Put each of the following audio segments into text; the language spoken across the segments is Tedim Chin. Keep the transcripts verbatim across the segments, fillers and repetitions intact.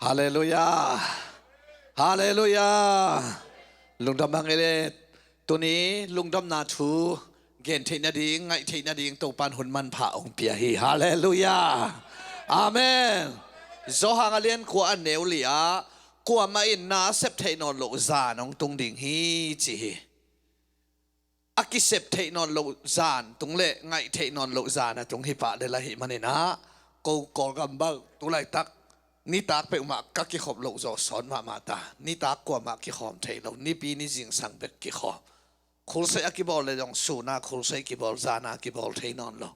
Halleluiah. Halleluiah. Lungdam bang ei le. Tuni lungdamna thu gen theih nading, ngaih theih nading Topan hun manpha hong pia hi. Halleluiah. Amen. Johan a lian kua a neu li ah, kuamah in na sep theih nawn loh zan hong tung ding hi, ci hi. A kisep theih nawn loh zan tung le ngaih theih nawn loh zan a tung hi pah le la hi manin ah, ko Kawlgam bang tu laitak nitak peuhmah ka kikhop loh zawh sawn mahmah ta. Nitak kuamah kikhawm thei lo, nipi ni zingsang bek kikhawm. Khulseih a kibawl le zong sun a khulseih kibawl, zan a kibawl thei nawn lo.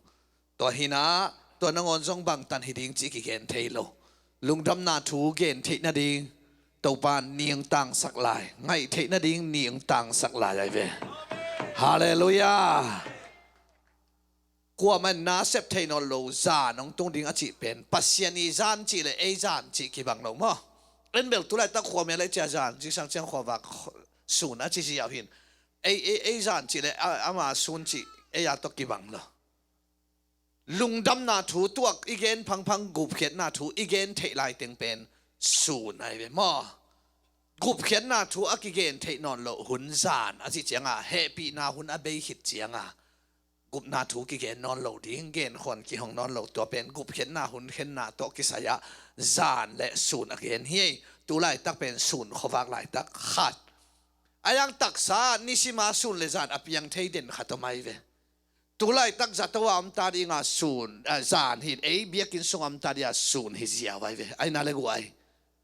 Tua hi-in ah, tua nangawn zong bangtan hi ding cih kigen thei lo. Lungdamna thu gen theih nading Topan ni hong tangsak lai, ngaih theih nading ni hong tangsak lai ahi ve. Halleluiah. Kuamah in na sep theih nawn loh zan hong tung ding a cih pen Pasian ii zan cih le ei zan cih kibang lo maw? En bel tu laitak khuamial ei ci-a zan, zingsang ciang khuavak sun a ci ziau hi-in, ei, ei, ei zan cih le a, ama sun cih ei a tawh kibang lo. Lungdamna thu tuak i gen phangphang, gupkhiatna thu i gen theih laiteng pen sun ahi ve maw? Gupkhiatna thu a kigen theih nawn loh hun, zan a cih ciangah hehpihna hun a bei khit ciangah gupna thu kigen nawn lo ding, genkhuan kihong nawn lo, tua pen gupkhiatna hun khenna tawh kisai-ah zan le sun a gen hi. Tu laitak pen sun khuavak laitak khat. A yang taksa nisima sun le zan a piang thei den khat om ahi ve. Tu laitak zato a om ta dinga sun, eh, zan hi-in, ei biakinn sung a om ta dinga sun hi ziau ahi ve. Ahi na le guai.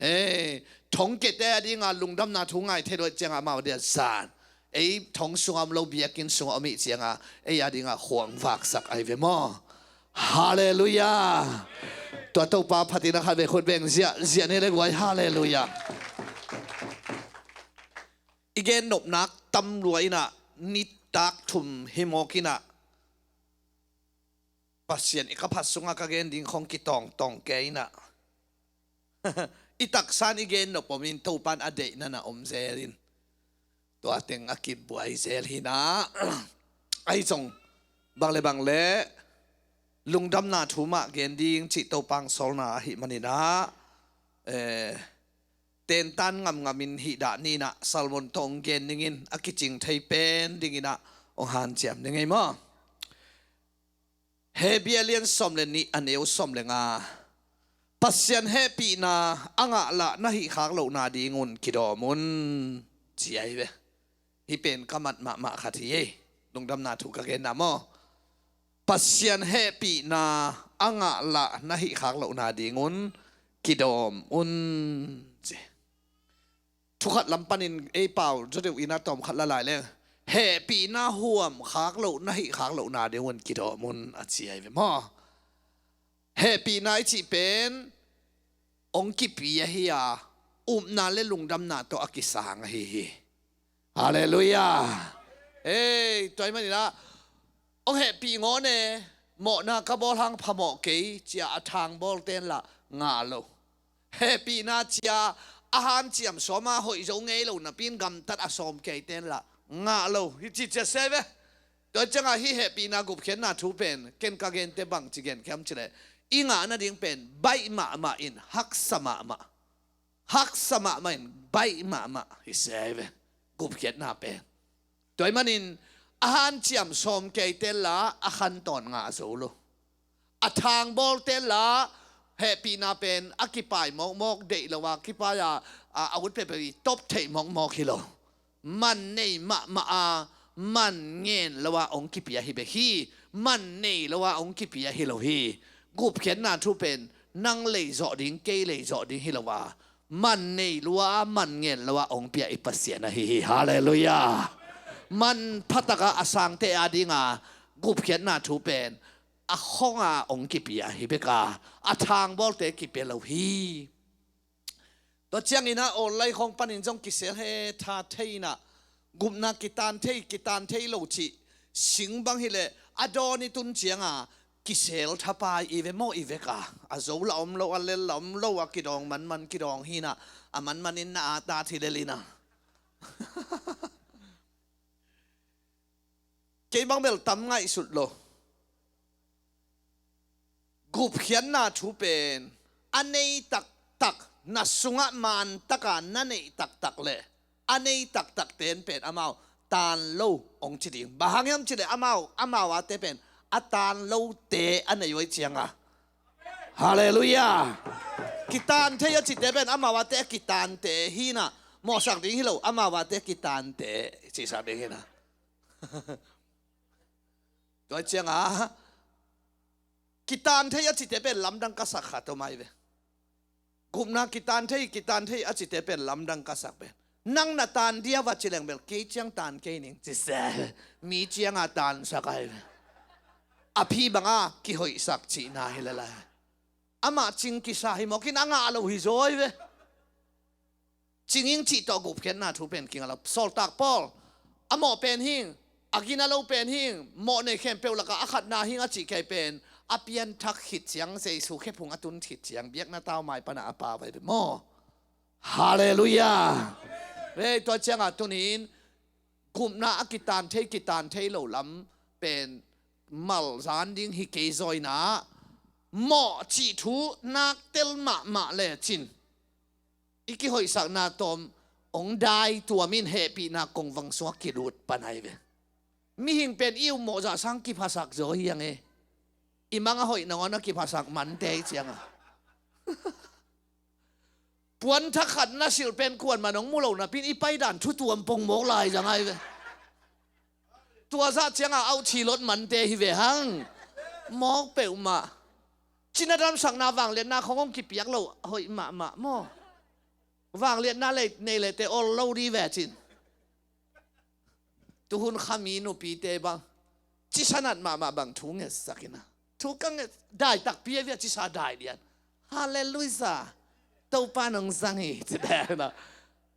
Eh, thongkiate a dinga lungdamna thu ngai thei lo ciangah amau a dinga zan, ei thong sung a om lo biakinn sung a om ih ciangah ei a dinga khuang vaksak ahi ve maw? Halleluiah. Tua Topa phatin a khat ve khut beng ziah, ziah ni le guai. Halleluiah. I gen nopnak tam lua in ah, nitak thum hi mawk in ah, Pasian i ka phat sungah ka gen ding khong kitawngtawng kei in ah, i taksa in i gen nop om in, Topan a deihna na om zel in, tua teng a kibuai zel hi-in ah, ahi zong bang le bang le lungdamna thu mah gen ding cih Topa hong sawlna ahi manin ah, eh, tentan ngamngam in hih dah ni-in ah Solomon tawh hong gen dingin a kicing thei pen dingin ah hong hanciam ding ei maw? Hebru a lian sawm le nih, a neu sawm le nga. Pasian hehpihna a ngah lah na hih khak lohna dingun kidawm un, ci ahi ve. Hih pen ka mat mahmah khat hi ei. Lungdamna thu ka genna maw? Pasian hehpihna a ngah lah na hih khak lohna dingun kidawm un, ci. Thu khat lam panin ei pau zaw deuh in ah tawm khat la lai leng, hehpihna huam khak loh na hih khak lohna dingun kidawm un, a ci ahi ve maw? Hehpihna i cih pen hong kipia hi a, upna le lungdamna tawh a kisang ahi hi. Halleluiah. Ei, tua ahih manin ah, hong hehpih ngawn e, mawhna ka bawl hang phamawh kei, ci-a a thangbawl ten lah ngah lo. Hehpihna ci-a a hanciam sawm a hoih zo ngei lo napi-in gamtat a sawm kei ten lah ngah lo. Hih ci cia se ve. Tua ciangah hih hehpihna gupkhiatna thu pen ken ka gente bangci gen khiam cih leh, i ngah nading pen baih mahmah in haksa mahmah, haksa mahmah in baih mahmah hi se ve, gupkhiatna pen. Tua ahih manin a hanciam sawm kei ten lah a khantawn ngah zo lo. A thangbawl ten lah hehpihna pen a kipai mawkmawk, deih lo a kipai a, a, a ut peuhpeuh i tawp theih mawkmawk hi lo. Man nei mahmah a, man ngen lo a hong kipia hi bek hi. Man nei lo a hong kipia hi lo hi. Gupkhiatna thu pen nang lei zawh ding, kei lei zawh ding hi lo a, man nei lua, man ngen lo a hong pia i Pasian ahi hi. Halleluiah. Manpha taka a sangte a dinga gupkhiatna thu pen a khonga hong kipia hi bek a, a thangbawlte kipia lo hi. Tua ciangin ah online khawng panin zong kisel hetha thei in ah, gupna kitan thei, kitan thei lo cih sing bang hileh a dawn i tun cianga kisel thapai i ve maw, i vek a, a zo la om lo, a lel la om lo a, kidawng manman kidawng hi in ah, a manman in na at at hi lel in ah. Kei bang bel tam ngaihsut lo. Gupkhiatna thu pen a nei taktak na sungah man taka na neih taktak le a nei taktakte in pen amau taan lo hong ci ding. Bang hang hiam cih leh amau, amau ate pen a taan lote a nei uh ahih cianga. Halleluiah. Kitaan thei a cite pen amau ate a kitaante hi-in ah, mawhsak ding hi lo, amau ate a kitaante cihsak ding hi-in ah. Tua cianga kitaan thei a cite pen lamdang ka sak khat om ahi ve. Gupna kitaan thei, kitaan thei a cite pen lamdang ka sak pen. Nang na taan dia va ci leng bel, kei ciang taan kei ning ci se. Mi cianga taansak ahi ve. A phi banga kihoihsak cihna hi lel a. Amah cing kisa hi mawk in a ngah lo hi zaw hi ve. Cing ing cih tawh gupkhiatna thu pen kinga lo. Sawltak Paul, a mawh pen hing, a gina lo pen hing, mawh nei khempeuh lakah a khatna hing a cih kei pen, a pianthak khit ciang, Jesu khephung a tun khit ciang, biakna tau mai pana a pau ahi ve maw. Halleluiah. Hei, tua cianga tunin gupna a kitaan thei, kitaan thei lo lam pen malzan ding hi kei zaw in ah, mawh cih thu nak tel mahmah lecin i kihoihsakna tawm hong dai tuam in hehpihna kongvang sungah kilut pan ahi ve. Mihing pen i um mawh zah sang kiphasak zaw hi hang e. I mang a hoih nangawn a kiphasak mante hi cianga. Puanthak khat na silh pen kuaman hong mu lo napi-in i paidan thu tuam pongmawk lai zang ahi ve. Tua zah cianga auh thilot mante hi ve hang. Mawk peuhmah. Cina damsakna vangliatna khong hong kipiak lo hoih mahmah maw. Vangliatna lei, nei leite ol lo di ve cin. Tuhun khami nupite bang, cisa nat mahmah bang thu ngetsak in ah. Thu ka nget, dai takpi a via cisa dai dian. Halleluiah. Topa nong zang hi, ci dai na.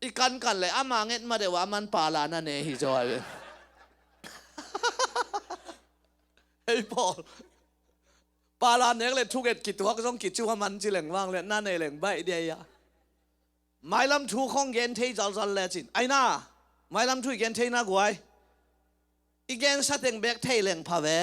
I kankan le ama nget ma deuh a man pala na ne hi zaw ahi ve. Hei Paul. Pala nek le thunget kituak zong kicu a man ci leng vangliatna nei leng baih dia ia. Mailam thu khong gen thei zalzal lecin. Aina, mailam thu i gen thei na guai. I gen sateng bek thei leng pha ve.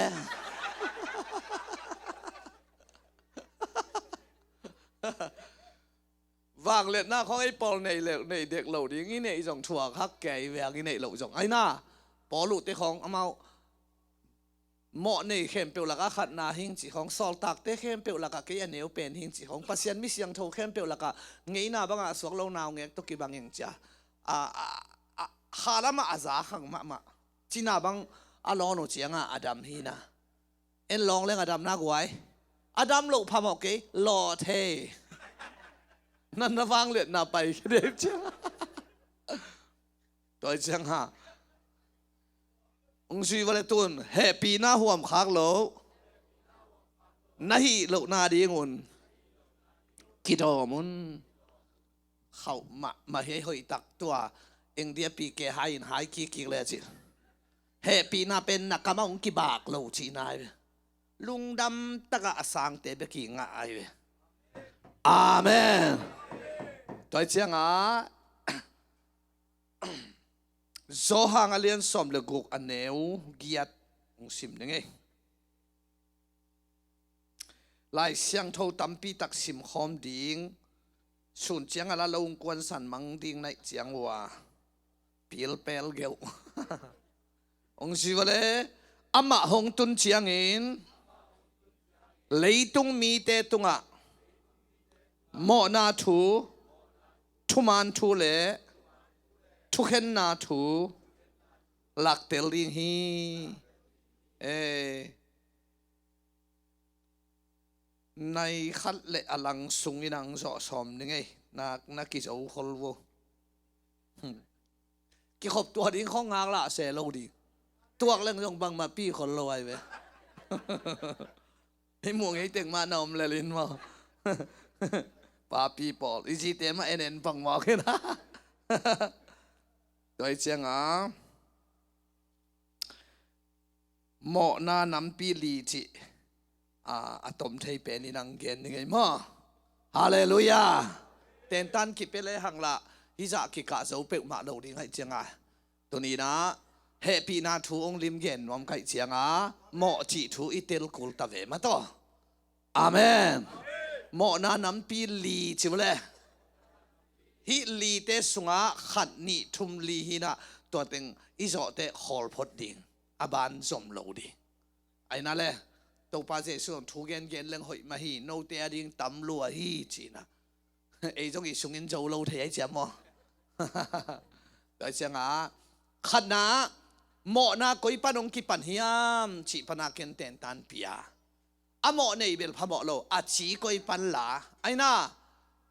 Vangliatna khong ei Paul nei le, nei dek lo ding, i neih zong thuak hak kei ve hang i neih lo zong. Aina, Paul uhte khong amau mawh nei khempeuh lakah a khatna hing cih khong, sawltakte khempeuh lakah kei a neu pen hing cih khong, Pasian mi siangtho khempeuh lakah ngeina bangah suak lo naungek tawh kibang ing cia. A, a, a, kha lamah a za khang mahmah. Cina bang a lawn uh ciangah a dam hi na. En lawng leng a dam na guai. A dam loh phamawh kei, lawh thei. Nan na vangliatna pai khia deuh ciang. Tua ciang ha. Ung sui vale tun, hehpihna huam khak lo. Na hih lohna dingun kidawm un. Khauh mahmah hi ei hoih tak tua. Eng dia pi ke hai in hai kik kik le cih. Hehpihna pen na kamah ung kibak lo cihna hi ve. Lungdam takah a sangte bek hi ngah ahi ve. Amen. Tua hi ciangah Johan a lian sawm le guk a neu giat hong sim ding ei. Lai Siangtho tampi tak simkhawm ding, sun ciangah la lo hong kuansan mang ding naih ciang uh a pilpel geuh. Hong si vale, amah hong tun ciangin leitung mite tungah mawhna thu, thuman thu le thukhenna thu laktel ding hi. Eh, nai khat le a lang sungin ang zawh sawm ni ngei. Nak na kizo khol vo. Hmm. Kikhop tua ding khong ngak lah se lo ding. Tuak leng zong bangmah pi khol lo ai ve. Hei muang hei teng mah na om lelin maw. Papi pawl i zite mah en en pang maw kena. Tua hi ciangah mawhna nampi li cih, a, a tom thei penin ang gen ni ngei maw. Halleluiah. Tentan kipia le hang lah hizah kikah zo peuhmah lo ding aih ciangah tuninah hehpihna thu ong lim gen nuam kaih ciangah mawh cih thu i tel kul ta ve mataw. Amen. Mawhna nampi li ci vale. Hih lite sungah khat, nih, thum, li hi-in ah, tua teng i zawh teh khawl phot ding, a ban zom lo ding. Ahi na le, Topa Jesuh in thu gengen leng hoih mah hi, note ading tam lua hi ci-in ah. Ei zong i sungin zo lo thei ahi ciang maw? Tua ciangah khatna, mawhna koi pan hong kipan hiam cih pan a ken tentan pia. A mawh nei bel phamawh lo, a ci koi pan la. Ahi na,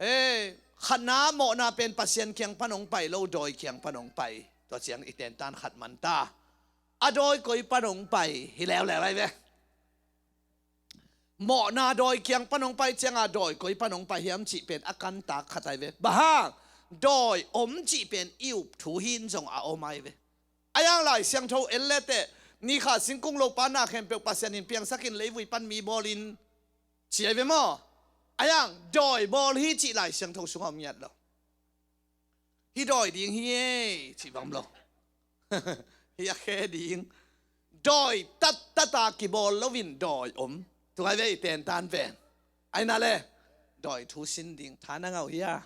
eh, khatna mawhna pen Pasian kiang pan hong pai lo, dawi kiang pan hong pai. Tua ciang i tentan khat man ta. A dawi koi pan hong pai hi leuleu lai ve. Mawhna dawi kiang pan hong pai ciangah dawi koi pan hong pai hiam cih pen a kantak khat ahi ve. Bang hang, dawi om cih pen i up thu hi-in zong a om ahi ve. Ahi hang Lai Siangtho en le teh, ni kha singkung lopa na khempeuh Pasian in piangsak in leivui pan mi bawl in ci ahi ve maw? Ahi hang dawi bawl hi cih Lai Siangtho sungah om ngiat lo. Hih dawi ding hi ei cih bang om lo. Hih a khe ding. Dawi tattat a kibawl loin dawi om. Tua ahi ve i tentan pen. Ahi na le, dawi thu sin ding tha na ngah uh hia?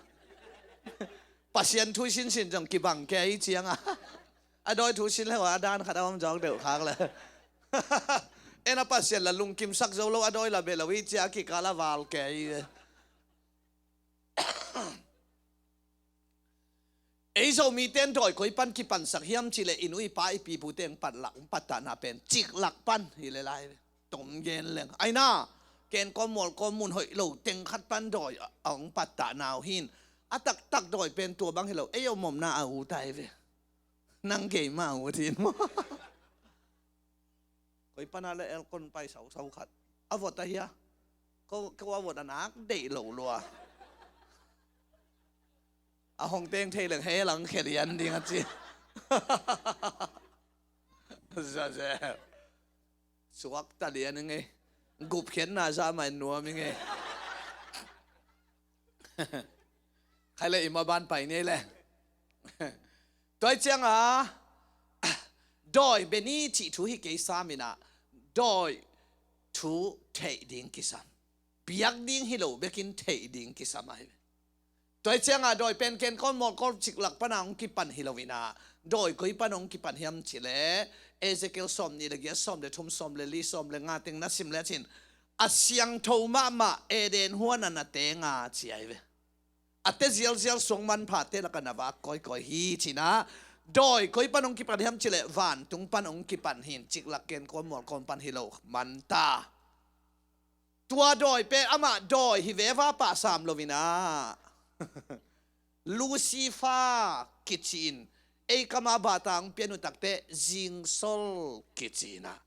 Pasian thu i sinsin zong kibang kei ciangah, a dawi thu sin le a dan khat a om zawk deuh khak le. En a, Pasian la lungkimsak zo lo, a dawi la bia lo hi ci-a kikal a val kei ve. Ei Zomite in dawi koi pan kipansak hiam cih leh i nu i pa i pi pute hong patlak, hong pattahna pen ciklak pan hi lel lai ve. Tom gen leng. Ahi na, ken kawm mual kawm mun hoih lo teng khat pan dawi a hong pattahna uh hi-in, a taktak dawi pen tua bang hi lo, ei om omna a ut ahi ve. Nang kei mah a ut hi-in maw? Koi pan a le aircon pai sausau khat. A vot a hia? Ko, ko a vot a nak deih lo lua. A hong teng thei leng he lang khe lian ding a ci. Zazel. Suak ta lian ing ei. Gupkhiatna zah mah in nuam ing ei. Khai le i ma ban pai ni ei le. Tua ciangah dawi bia ni cih thu hi kei sam in ah, dawi thu theih ding kisam. Biak ding hi lo bekin theih ding kisam ahi. Tua ciangah dawi pen ken kawm mual kawm ciklak pan a hong kipan hi lo in ah, dawi koi pan hong kipan hiam cih leh, Ezekiel sawm nih le giat, sawm le thum, sawm le li, sawm le nga teng na sim le cin, a siangtho mahmah Eden huan ah na teng a ci ahi ve. A te zialzial suang manphate lakah na vak kawikawi hi ci-in ah, dawi koi pan hong kipan hiam cih leh vantung pan hong kipan hi-in, ciklak ken kawm mual kawm pan hi lo man ta. Tua dawi pen amah dawi hi veva pah sam lo in ah, Lucifer kici-in, ei kam a bata hong pian uh tak teh zingsol kici-in ah,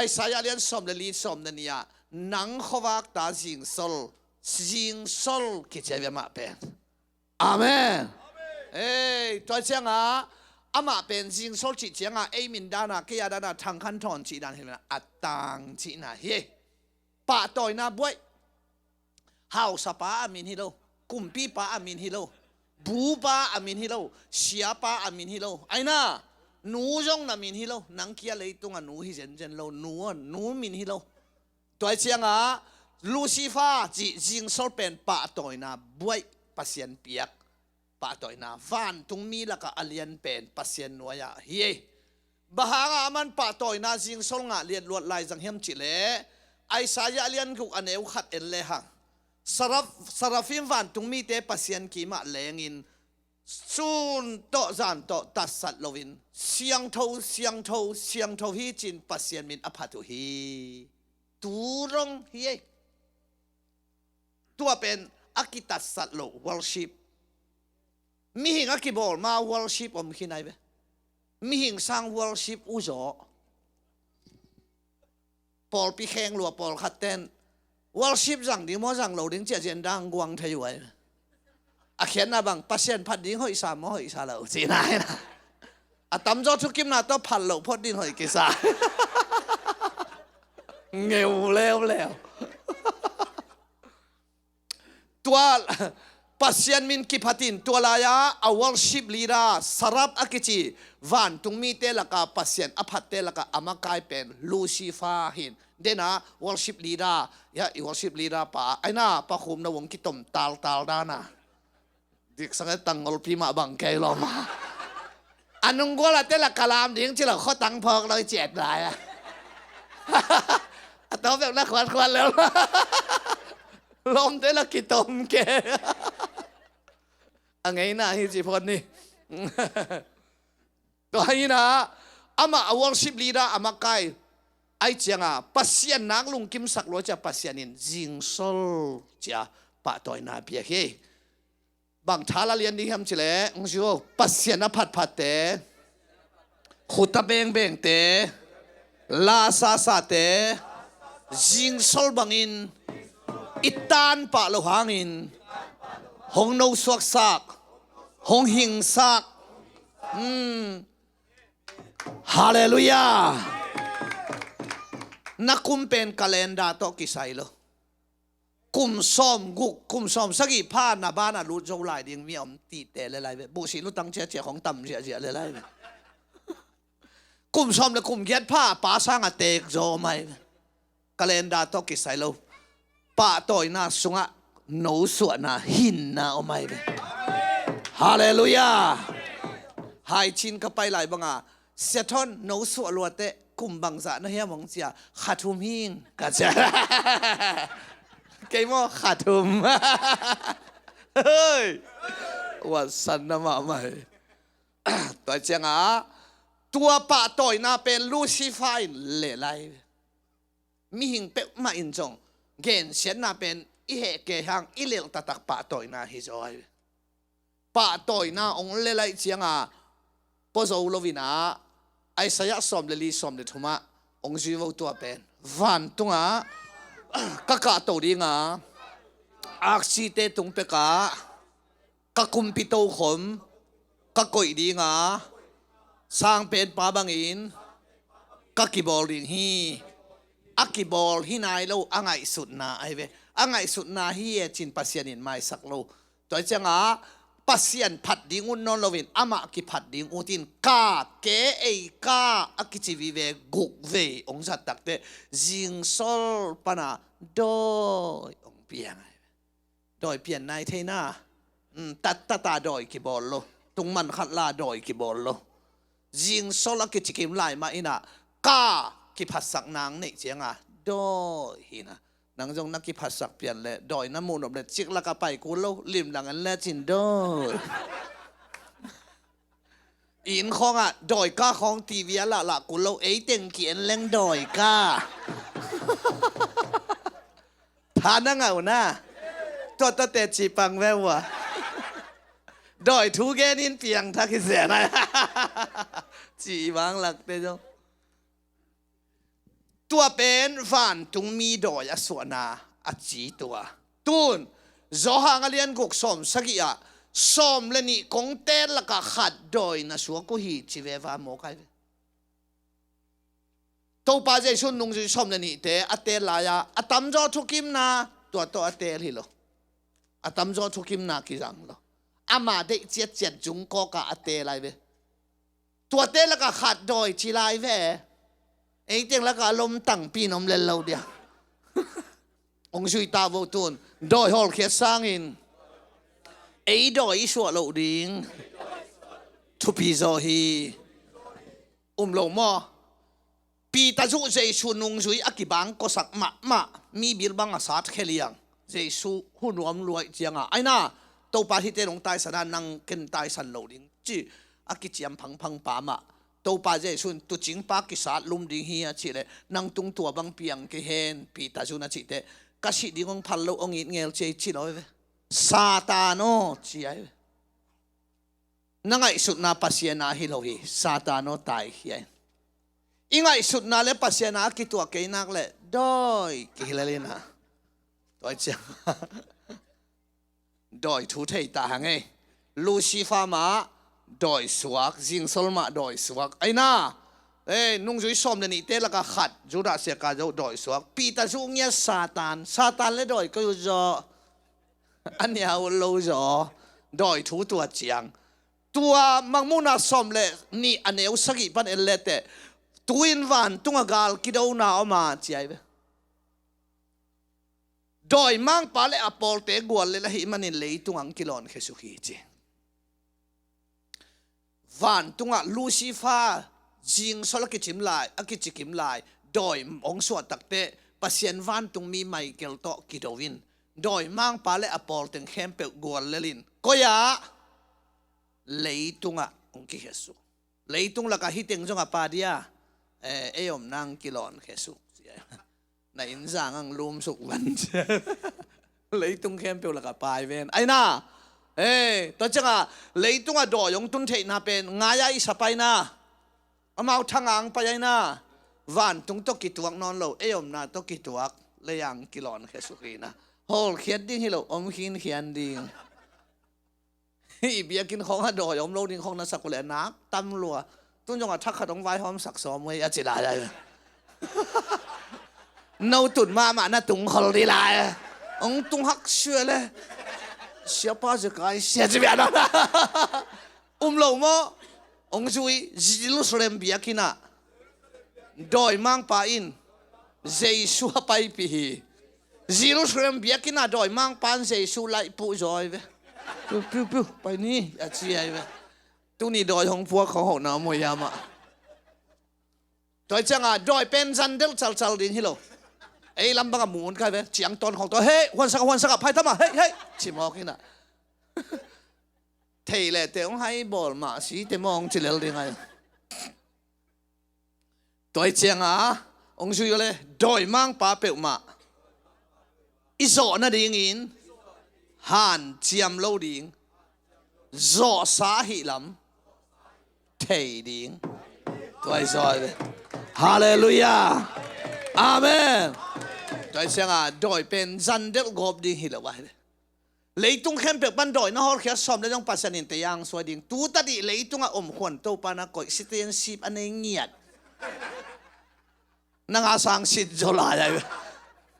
Isaiah lian sawm le li, sawm le nih ah, nang khuavak ta zingsol, zingsol kici ahi ve amah pen. Amen. Ei, tua ciangah amah pen zingsol cih ciangah ei min dan a, kei a dan a Thang Khan Thawn cih dan hi lo in ah, a tang cihna hi. Pahtawina buaih. Hausapa a min hi lo, kumpipa a min hi lo, bupa a min hi lo, siapa a min hi lo. Ahi na, nu zong na min hi lo, nang kia leitungah nu hi zenzen lo, nu, nu min hi lo. Tua ciangah Lucifer cih zingsol pen pahtawina buaih, Pasian piak pahtawina, vantungmi lakah a lian pen Pasian nuai-ah hi ei. Bang hangah aman pahtawina zingsol ngah liatluat lai zang hiam cih leh, Isaiah lian guk a neu khat en lehang, Saraf-, Saraphim vantungmite Pasian kimah lengin sun tawh zan tawh tatsat loin, siangtho, siangtho, siangtho hi ci-in Pasian min a phat uh hi. Tu dong hi ei. Tua pen a kitatsat loh worship. Mihing a kibawl ma worship om khin ahi ve. Mihing sang worship uh zaw. Pawlpi kheng lua pawlkhat ten worship zang ding maw zang lo ding ci-a zendang guang thei uh ahi ve. A khiatna bang, Pasian phat ding hoihsa maw hoihsa lo cihna hi na. A tamzaw thukimna tawh phat loh phot ding hoih kisa. Ngeu leuleu. Tua Pasian min kiphatin tua lai-a a worship leader Sarap a kici vantungmite lakah Pasian a phatte lakah a makai pen Lucifer hi-in. Dena worship leader, ya, i worship leader pa, aina pa khum na wong kitom taltal dana. Diksak e, tangngolpi mah bang kei lawm a. A nunggual a te la ka lam ding ci lo, khua tang phawk lo i ciat lai a. A tawpek na khuatkhuat lel. Lawmte la kitom kei. A ngeina hi ci phot ni. Tua hi a, amah a worship leader a makai. Ai cianga Pasian nak lungkimsak lua cia Pasian in zingsol cia pahtawina piak hi. Bang thala lian ding hiam cileh, hong zui o, Pasian a phatphatte, khuta bengbengte, la sasate, zingsol bangin i tanpah lo hangin hong nosuaksak, hong hingsak. Hmm. Halleluiah. Na kum pen calendar tawh kisai lo. Kum sawm guk, kum sawm sagih pha na banah lut zo lai ding mi a om tite le lai ve. Buhsih lutang ciacia khong tam ziahziah le lai ve. Kum sawm le kum giat pha pa sangah teek zaw om ai ve. Calendar tawh kisai lo. Pahtawina sungah nosuahna hinna om ai ve. Halleluiah. Haicin ka pai lai banga, Sia Thawn, nosuah luateh kum bangzah na hiam hong cia, kha thum hing ka cia. Kei maw, kha thum. Hei. Uatsanna mahmah hi. Tua ciangah tua pahtawina pen Lucifer in leh lai. Mihing peuhmah in zong gensiatna pen i heh kei hang i lelh taktak pahtawina hi zaw ai. Pahtawina hong leh lai cianga pua zo loinah Isaiah sawm le li, sawm le thumah hong zui vo. Tua pen vantungah ka kahto dinga aksite tung pekah ka kumpi tokhom ka koih dinga, sangpenpa bangin ka kibawl ding hi. A kibawl hi nai lo, a ngaihsutna ai ve. A ngaihsutna hi e cin Pasian in maisak lo. Tua ciangah Pasian phat ding ut nawn loin amah kiphat ding ut in, ka ke ei ka a kici vive guk vei hong zat takteh zingsol pana dawi hong piang ai ve. Dawi pian nai theina. Tattata dawi kibawl lo. Tungman khat la dawi kibawl lo. Zingsol a kicikim lai mah inah ka kiphatsak nang neih cianga dawi hina. Nang zong na kiphatsak pian le dawi na muh nop le ciklak a pai kul lo, limlang en le cin dawi. Inn khawngah dawi ka khawng T V a lahlah kul lo, ei teng ki-en leng dawi ka. Tha na ngah uh na. Tuatate cipang ve uh a. Dawi thu genin piangthak hi zen ai. Ci vanglakte zong. Tua pen vantungmi dawi a suahna a ci tua. Tun Johan a lian guk sawm sagih ah sawm le nih kong teel lakah khat dawi na suak uh hi ci veva mawk ai ve. Topa Jesu nungzui sawm le nihte a teel lai-a a tamzaw thukimna tua tawh a teel hi lo. A tamzaw thukimna kizang lo. Ama deih ciatciat zungkawkah a teel ai ve. Tuate lakah khat dawi ci lai ve. Ei teng lakah a lomtangpi in om lel lo dia. Hong zui ta vo tun. Dawi hawlkhiat sangin ei dawi i suah loh ding thupi zaw hi. Um lo maw? Peter zuh Jesu nungzui a kibang kawsak mahmah, mi bilbang a sat kheliang. Jesu hun nuam luaih cianga, aina, Topa hihte nong taisana nang ken taisan lo ding ci a kiciam phangphang pa mah. Topa Jesu in tuucing pa kisat lum ding hi a cihleh nang tung tua bang piang kei hen Peter zuh na cihteh ka sih ding hong phal lo, hong it ngel ci ei ci lo ve. Satan aw ci ai ve. Na ngaihsutna Pasian a hi lo hi, Satan aw taikhia in. I ngaihsutna le Pasian a kituak kei nak le dawi kihilel ina. Dawi ciang. Dawi thu thei ta hang ei. Lucifer mah dawi suak, zingsol mah dawi suak. Aina, ei, nungzui sawm le nihte lakah khat, Judas Iskariot dawi suak. Peter zuh ngiat Satan, Satan le dawi koi uh zaw. A nia uh lo zaw. Dawi thu tua ciang. Tua Mangmuhna sawm le nih a neu sagih pan en leteh, tu-in vantung a gal kidona om a ci ai ve. Dawimangpa le a pawlte gual le la hih manin leitung ang kilawn khesuk hi ci. Vantungah Lucifer, zingsol a kicim lai, a kicikim lai, dawi hong suah takteh Pasian vantungmi Michael tawh kido in, dawimangpa le a pawl teng khempeuh guallel in, koi ah, leitungah hong kikhesuk. Leitung lakah hih teng zong a pa dia, eh, ei om nang kilawn khesuk. Na inn zang ang lumsuk van. Leitung khempeuh lakah pai ven. Aina, eh, tua ciangah leitungah dawi hong tun theihna pen ngai-a i sa paina. Amau thanga ang pai aina. Vantung tawh kituak nawn lo, ei omna tawh kituak. Lei ang kilawn khesuk hi na. Hawlkhiat ding hi lo, om khinkhian ding. Hih biakinn khawng a dawi om lo ding khawng na sak uh leh nak tam lua. Tun zong a thak khat hong vaihawmsak sawm uh hi a ci lai ai ve. No tun mahmah na tung khol dih lai. Hong tung hak sia le. Siapa zekai sia ci bia na. Um lo maw? Hong zui Jerusalem biakinn ah. Dawimangpa in Jesu a paipih hi. Jerusalem biakinn ah dawimangpa in Jesu laih puh zaw hi ve. Piu, piu, piu, pai ni, a ci ahi ve. Tuni dawi hong puak khawng hauhna om uh hiam ah. Tua hi ciangah dawi pen zandelh calcal ding hi lo. Ei lam bangah mun kai ve, ciangtawn khawng tawh, hei, huansak, huansak ah, phaitam ah, hei, hei, ci mawk hi na. Thei leh te hong hai bawl mah si te mawng ci lel ding ai. Tua hi ciangah hong zui uh le, dawimangpa peuhmah i zawh nadingin hanciam lo ding, zawhsa ahih lam thei ding. Tua hi zaw ai ve. Halleluiah. Amen. Tua hi ciangah dawi pen zandelh gawp ding hi lo ai ve. Leitung khempeuh pan dawi na hawlkhiat sawm le zong Pasian in tei ang suai ding. Tuta dih leitungah om khuan Topa na koih, citizenship a nei ngiat. Na ngah sang sit zaw lai ai ve.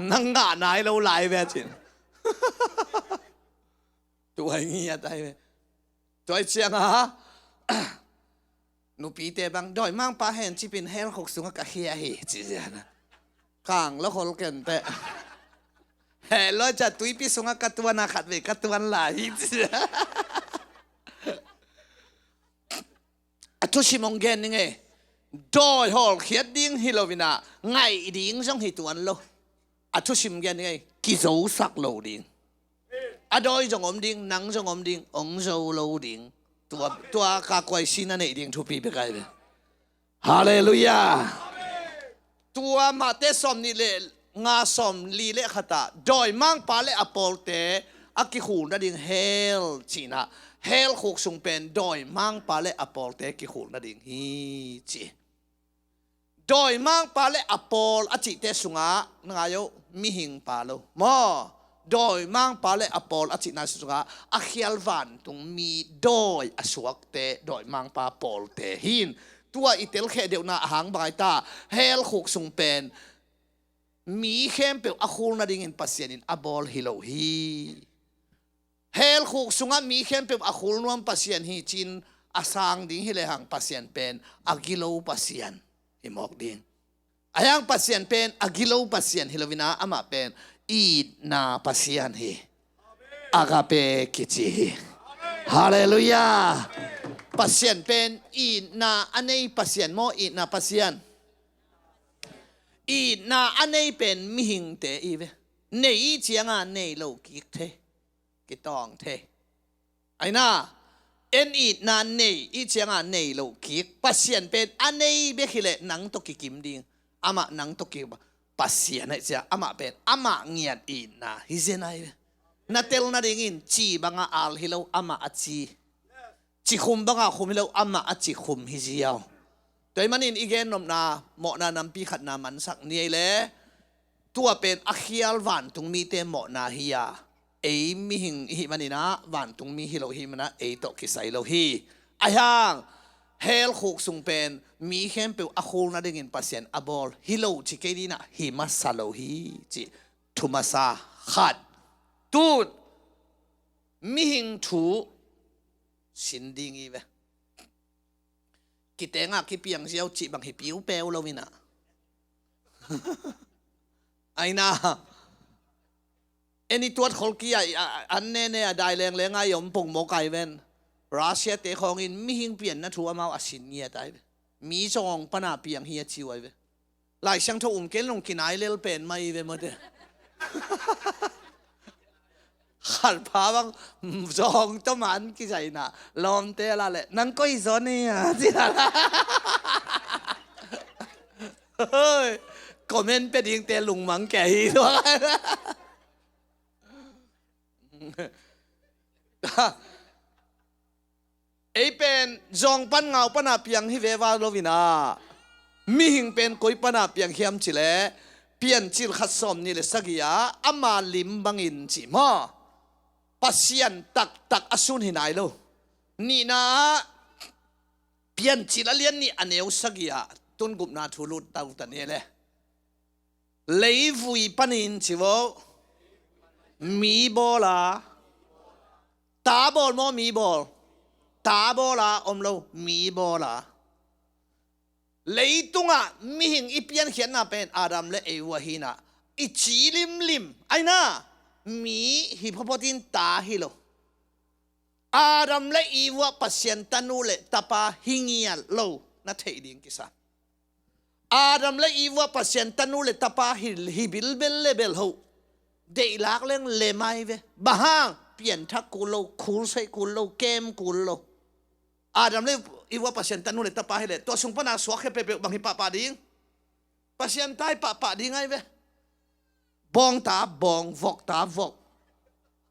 Na ngah nai lo lai ve cin. Tua hi ngiat ai ve. Tua hi ciangah nupite bang, dawimangpa hen cipin hell khuk sungah ka khia hi, ci zian a. Kang lo khol kenteh. Heh, loi ca tuipi sungah ka tuan a, khatvei ka tuan lai hi, ci zian. A thusim hong gen ning ei. Dawi hawlkhiat ding hi lo in a, ngaih ding zong hi tuan lo. A thusim gen ning ei, kizosak lo ding. A dawi zong om ding, nang zong om ding, hong zo lo ding. Tua, tua ka kuai sin a neih ding thupi bek ai ve. Halleluiah. Tua Mate sawm nih le nga, sawm li le khat ah dawimangpa le a pawlte a kikhul nading hell cihna, hell khuk sung pen dawimangpa le a pawlte kikhul nading hi ci. Dawimangpa le a pawl a cihte sungah na ngai uh, mihing pa lo maw? Dawimangpa le a pawl a cihna sungah a khial vantungmi dawi a suakte, dawimangpa pawlte hi in. Tua i telkheh deuhna ahang bang ai ta, hell khuk sung pen mi khempeuh a khul nadingin Pasian in a bawl hi lo hi. Hell khuk sungah mi khempeuh a khul nuam Pasian hi ci-in a sang ding hi lehang Pasian pen a gilo Pasian hi mawk ding. Ahi hang Pasian pen a gilo Pasian hi lo in a, amah pen itna Pasian hi. Agape kici hi. Halleluiah. Pasian pen itna a nei Pasian maw, itna Pasian. Itna a nei pen mihingte i ve. Nei i cianga nei lo kik thei. Kitawng thei. Aina, en itna nei i cianga nei lo kik. Pasian pen a nei bek hi leh nang tawh kikim ding. Amah nang tawh ki Pasian aih cia, amah pen amah ngiat itna hi zen ai ve. Na tel nadingin ci banga al hi lo, amah a ci. Ci khum banga khum hi lo, amah a ci khum hi ziau. Tua ahih manin i gen nopna, mawhna nampi khatna mansak ni ei le. Tua pen a khial vantung mite mawhna hi a, ei mihing i hih manin ah, vantung mi hi lo i hih manin ah, ei tawh kisai lo hi. Ahi hang hell khuk sung pen mi khempeuh a khul nadingin Pasian a bawl hi lo ci kei ding ah, hi masa lo hi ci. Thu masa khat. Tun mihing thu sin ding i ve. Kitengah kipiang ziau cih bang hi piupeu lo in ah. Aina, en i tuat kholki ah, i, a, an nene a dai lengleng ah i om pongmawk ai ven. Russia te khawngin mihing pianna thu amau a sin ngiat ai ve. Mi zawng pana piang hi a ci uh ai ve. Lai Siangtho um kei lung kinai lel pen mah i ve mawte. Khat pha bang zawng tawh man kizaina lawmte la le nang koi zaw ni a ci la. Hoi, comment pia dingte lungmang kei hi. Ei pen zawng pan ngau pana piang hi veva lo-in ah, mihing pen koi pana piang hiam cih leh Piancil khat sawm nih le sagih ah ama lim bangin cih maw, Pasian taktak a sun hi nai lo. Nihna ah Piancil a lian nih a neu sagih ah tun gupna thu lut tau ta ni le. Leivui panin ci vo. Mi bawl a. Ta bawl maw mi bawl? Ta bawl a om lo, mi bawl a. Leitungah mihing i piankhiatna pen Adam le Eva hi-in ah, i ci limlim ai na, mi hi phaphatin ta hi lo. Adam le Eva Pasian tanu le tapa hi ngial lo na theih ding kisa. Adam le Eva Pasian tanu le tapa hi, hi bilbel le bel ho. Deih lak leng lem ai ve. Bang hang? Pianthak kul lo, khulseih kul lo, kem kul lo. Adam le Eva Pasian tanu le tapa hi leh tua sung pana suakkhia peuhpeuh bang hi pahpah ding? Pasian ta hi pahpah ding ai ve. Bawng ta bawng, vok ta vok.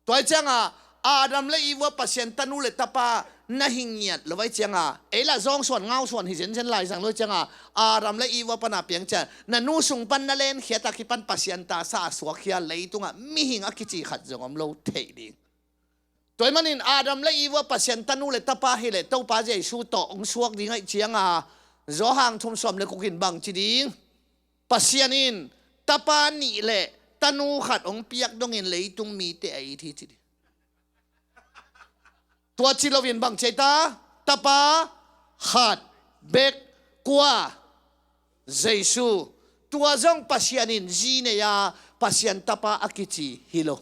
Tua hi cianga Adam le Eva Pasian tanu le tapa na hi ngiat lo ai cianga, ei lah zawngsuan ngausuan hi zenzen lai zang lo ai cianga, Adam le Eva pana piang ciang na nu sung pan na lenkhiat a kipan Pasian ta sa a suakkhia leitungah mihing a kici khat zong om lo theih ding. Tua ahih manin Adam le Eva Pasian tanu le tapa hi leh Topa Jesu tawh hong suak ding ahih cianga, Johan thum sawm le guk in bang ci ding? Pasian in tapa nih le tanu khat hong piak dongin leitung mite a it hi ci ding. Tua ci loin bang ci ai ta? Tapa khat bek, kua? Jesu. Tua zong Pasian in zi nei a Pasian tapa a kici hi lo.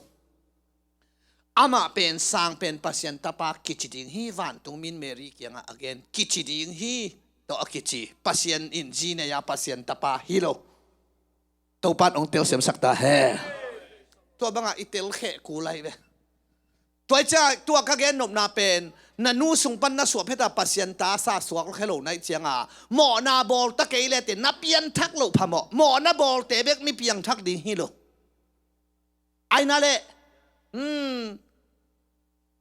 Amah pen sang pen Pasian tapa kici ding hi, vantung min Mary kiangah a gen kici ding hi. Tawh a kici, Pasian in zi nei a Pasian tapa hi lo. Topa in hong telsiamsak ta hen. Tua bangah i telkheh kul lai ve. Tua hi ciang tua ka gen nopna pen, na nu sung pan na suah phet a Pasian ta sa suak khia lo na hih cianga, mawhna bawl ta kei le te na pianthak loh phamawh. Mawhna bawlte bek mi piangthak ding hi lo. Ai na le, hmm,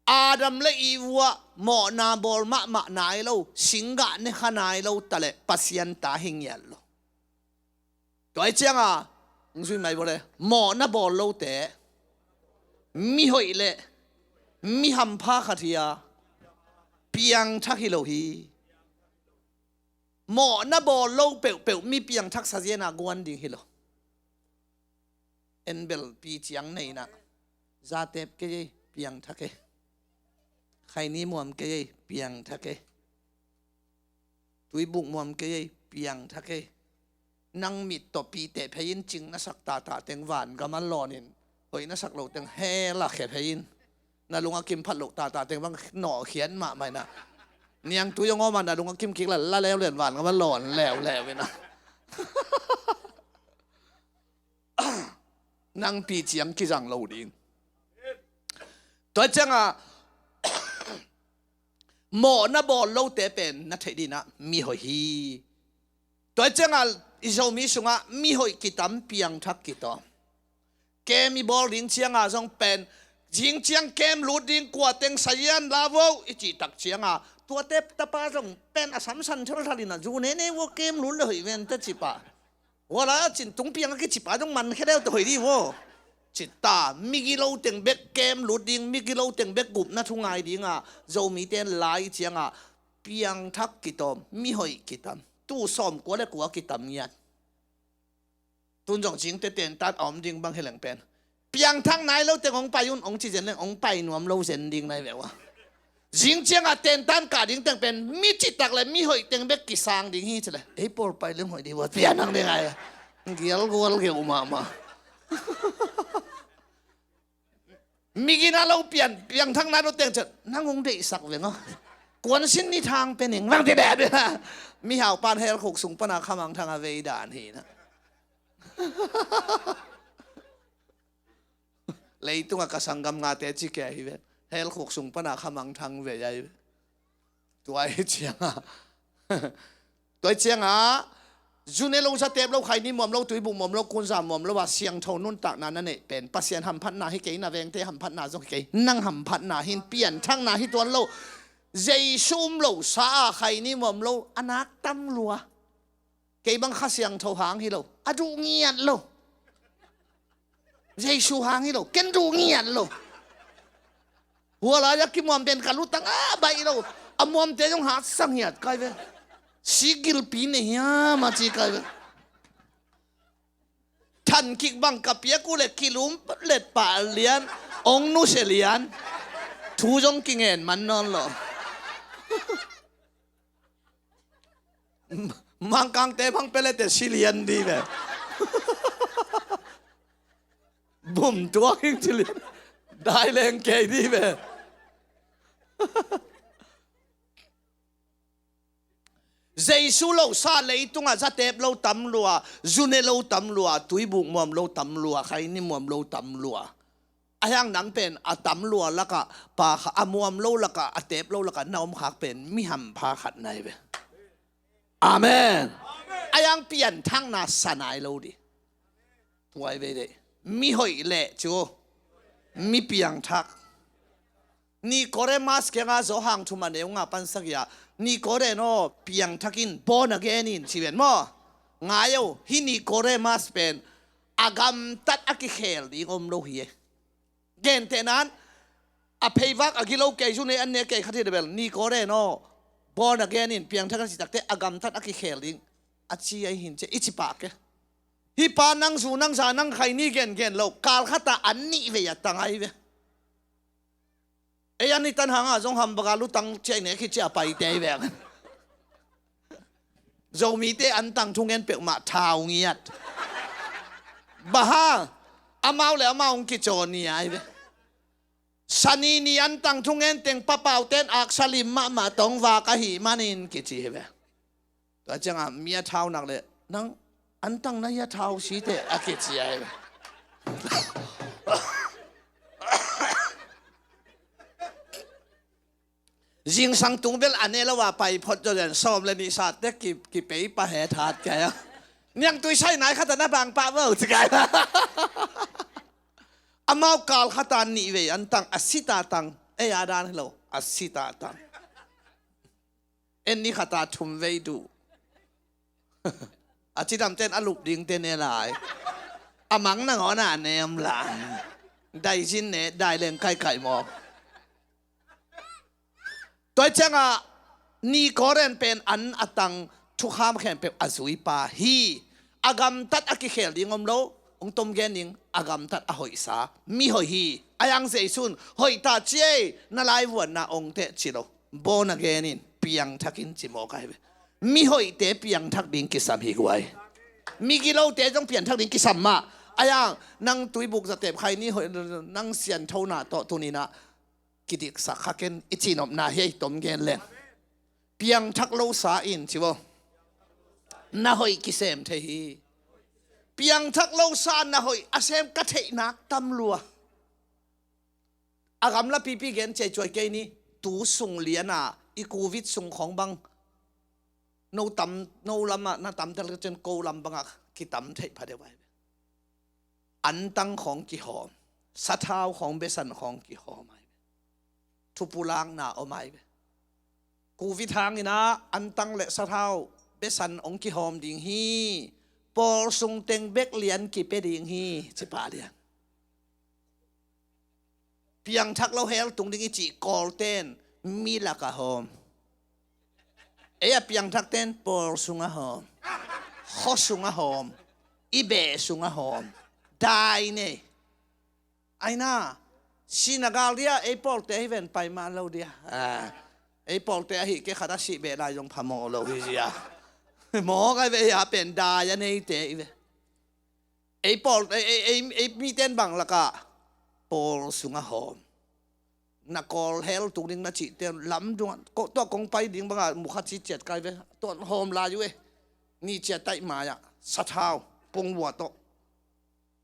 Adam le Eva mawhna bawl mahmah nai lo, singgah ne kha nai lo ta le Pasian ta hi ngial lo. Tua hi cianga, hong zui mai bawl le, mawhna bawl lote, mi hoih le mi hampha khat hi a, piangthak hi lo hi. Mawhna bawl lo peuhpeuh mi piangthak sa ziana guan ding hi lo. Enbel pi ciang nei na, zatep kei ei, piangthak ei. Khaini muam kei ei, piangthak ei. Tuibuk muam kei ei, piangthak ei. Nang mit tawh pi teh phei in cing na sak tata teng van gam a lawnin, hoih na sak lo teng hell ah khia phei in. Na lung a kim phat loh tata teng bang nawhkhiat mahmah in ah. Niangtui hong om a na lung a kim kik la, la leuleu in van gam a lawn leuleu in ah. Nang pi ciang kizang lo ding. Tua cianga mawhna bawl lote pen na theih ding ah mi hoih hi. Tua cianga i Zomi sungah mi hoih kitam, piangthak kitawm. Kem i bawl ding cianga zong pen, zing ciang kem lut ding kua teng sazian la vo i cih tak cianga, tuate tapa zong pen a samsan thalthal in a zu nene vo kem lut le hoih ven ta ci pah. Wala cin tung piang a kici pa zong man khe deu ta hoih dih vo. Ci ta, migilo teng bek kem lut ding, migilo teng bek gupna thu ngai dinga, Zomite lai cianga, piangthak kitawm, mi hoih kitam. Tu sawm kua le kua kitam ngiat. Tun zong zingte tentan a om ding bang hi leng pen, piangthak nai lo teng hong pai un hong ci zen leng hong pai nuam lo zen ding nai ve ua. Zing cianga tentan kah ding teng pen mi citak le mi hoih teng bek kisang ding hi ci le, ei pawl pai leng hoih dih ua pianthak ding ai. Gial gual geu mahmah. Migina lo pian, piangthak nai lo teng ciat nang hong deihsak veng a. Kuansin ni thang pe ning bang ti deh. Mihau pan hell khuk sung pana khamang thang a vei dan hi na. Leitunga ka sanggam ngate ci kei hi ve. Hell khuk sung pana khamang thang vei ai ve. Tua hi cianga. Tua hi cianga. Zu ne lo, za tep lo, khaini muam lo, tuibuk muam lo, kunza muam lo a siangtho nuntakna na neih pen Pasian hamphatna hi kei, na vengte hamphatna zong hi kei, nang hamphatna hin, pianthakna hi tuan lo. Jesu um lo sa a khaini muam lo a nak tam lua. Kei bang Kha Siangtho hang hi lo, a duh ngiat lo. Jesu hang hi lo, ken duh ngiat lo. Hua lai a kimuam pen ka lutang a baih lo. A muamte zong hat sang hiat kai ve. Si gilpi ne hiam a ci kai ve. Than kik bang ka piak uh le kilum let pah lian, ong nuse lian. Thu zong kingen man nawn lo. Mangkangte bang pelete si lian di ve. Bum tuak hing ci lian. Dai leng kei di ve. Jesu lo sa leitungah zatep lo tam lua, zune lo tam lua, tuibuk muam lo tam lua, khaini muam lo tam lua. A hiang nang pen a tam lua lakah pa kha, a muam lo lakah, a tep lo lakah na om khak pen mi hampha khat nai ve. Amen. A hiang pianthakna sa nai lo di. Tuai ve dei. Mi hoih leh cu mi piangthak. Nikodemus kiangah Johan thum a neu nga pan sagih ah, Nikodemus aw, piangthak in, born again in ci ven maw. Ngai o, hih Nikodemus pen a gamtat a kikhel ding om lo hi e. Gentehnan a pheivak a gilo kei, zune an ne kei khat hi le bel, Nikodemus aw, born again in, piangthak in ci takte a gamtat a kikhel ding a ci ahi hin ci e, i ci pah ke. Hih pa nang zu nang za nang khaini gengen lo, kal khatah an nih vei a tang ahi ve. Ei an i tan hangah zong hambaka lutang ciai nek hi cia paite i veng. Zomite an tang thungen peuhmah thau ngiat. Baha amau le amau hong kicaw ni ai ve. Sani ni an tang thungen teng papauten aksa lim mahmah tong vak ahi manin kici hi ve. Tua ciangah mi a thau nak le, nang an tang na hi a thau site a kici ai ve. Zingsang tung bel a ne lo a pai phot zaw zen, sawm le nih sate ki, kipei pah he that kei a. Niangtui sai nai khat a na bang pah vo ci kei a. Amau kal khat a nih vei an tang, a sit a tang. Ei a dan hi lo, a sit a tang. En ni khat a thum vei duh. A cidamten a lup dingte ne lai. A mang nangawn a ne om lai. Daizin ne, dai leng kaikai mawk. Tua ciangah Nikodemus pen an a tang, thukham khempeuh a zui pa hi. A gamtat a kikhel ding om lo, hong tom gen ding, a gamtat a hoihsa mi hoih hi. A hiang Jesu in hoih ta ci ei, na laivuanna hong teh ci lo. Born again in, piangthak in ci mawk ahi ve. Mi hoihte piangthak ding kisam hi guai. Mi gilote zong piangthak ding kisam mah. A hiang nang tuibuk zatep khaini hoih, nang sianthona tawh tuninah kidiksak kha ken i cihnopna hi ei, tom gen leng. Piangthak lo sa in ci vo. Na hoih kisem thei hi. Piangthak lo sa na hoih a sem ka theihnak tam lua. A gamla pipi gen ciaicuai kei ni. Tu sung liana i covid sung khawng bang no tam, no lamah na tam tel ka cen ko lam bangah kitam theih pha deuh ai ve. Antang khawng kihawm, sathau khawng, besan khawng kihawm ai ve. Thupulakna om ai ve. Covid hanginah antang le sathau besan hong kihawm ding hi. Pawl sung teng bek lian kipia ding hi, ci pah lian. Piangthak lo hell tung ding i cih Kawlten mi lakah hawm. Ei a piangthakten pawl sungah hawm. Khaw sungah hawm. I beh sungah hawm. Dai nei. Aina, sihna gal dia, ei pawlte ahi ven pai mah lo dia. Ah, ei pawlte ahi kei khat a sih beh lai zong phamawh lo hi zia. Mawk ai ve, ei a pen dai a neite i ve. Ei pawl, ei, ei, ei, ei miten bang lakah pawl sungah hawm. Na kawl hell tung ding na cihte lamdungah, tua kong pai ding bangah mukha ci ciat kai ve. Tua hawm lai uh e. Ni ciat taih mai-ah sathau pungvua tawh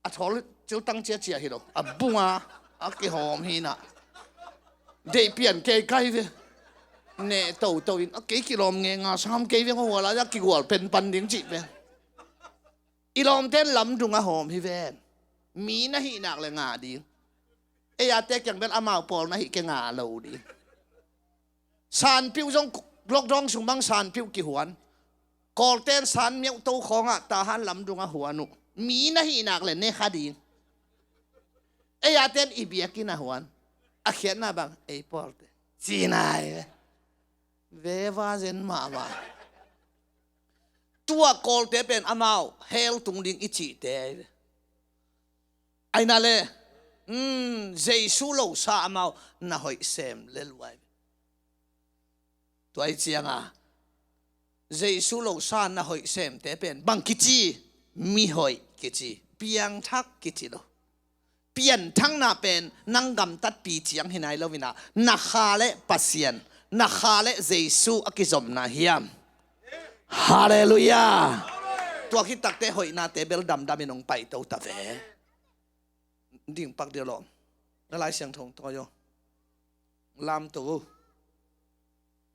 a thawl ciltang ciacia hi lo, a bunga a kihawm hinah deih pian kei kai ve. Neh toto in a kei kilawm ngenga sam kei veng, hua lai-ah kigual penpan ding cih pen. I lawmte in lamdung a hawm hi ven. Mi na hih nak le ngah ding. Ei ate kiang bel amau pawl na hih kei ngah lo ding. Sanpiuh zong lockdown sung bang sanpiuh kihuan. Kawlten san miauh to khawngah Tahan lamdung a huan uh. Mi na hih nak le ne kha ding. Ei aten i biakinn a huan. A khiatna bang ei pawlte cinai ve. Veva zen mahmah. Tua kawlte pen amau hell tung ding i cihte ai ve. Aina le, um, Jesu lo sa amau na hoih sem le luai. Tua i cianga Jesu lo sa na hoih semte pen bang kici? Mihoih kici, piangthak kici lo. Pianthakna pen nang gamtatpi ciang hi nai lo inah, na kha le Pasian, na kha le Jesu a kizomna hiam? Halleluiah. Tua khit takte hoihnate bel damdamin hong paito ta ve. Ding pak dia lawm. Na Lai Siangtho tawi aw. Lamto uh.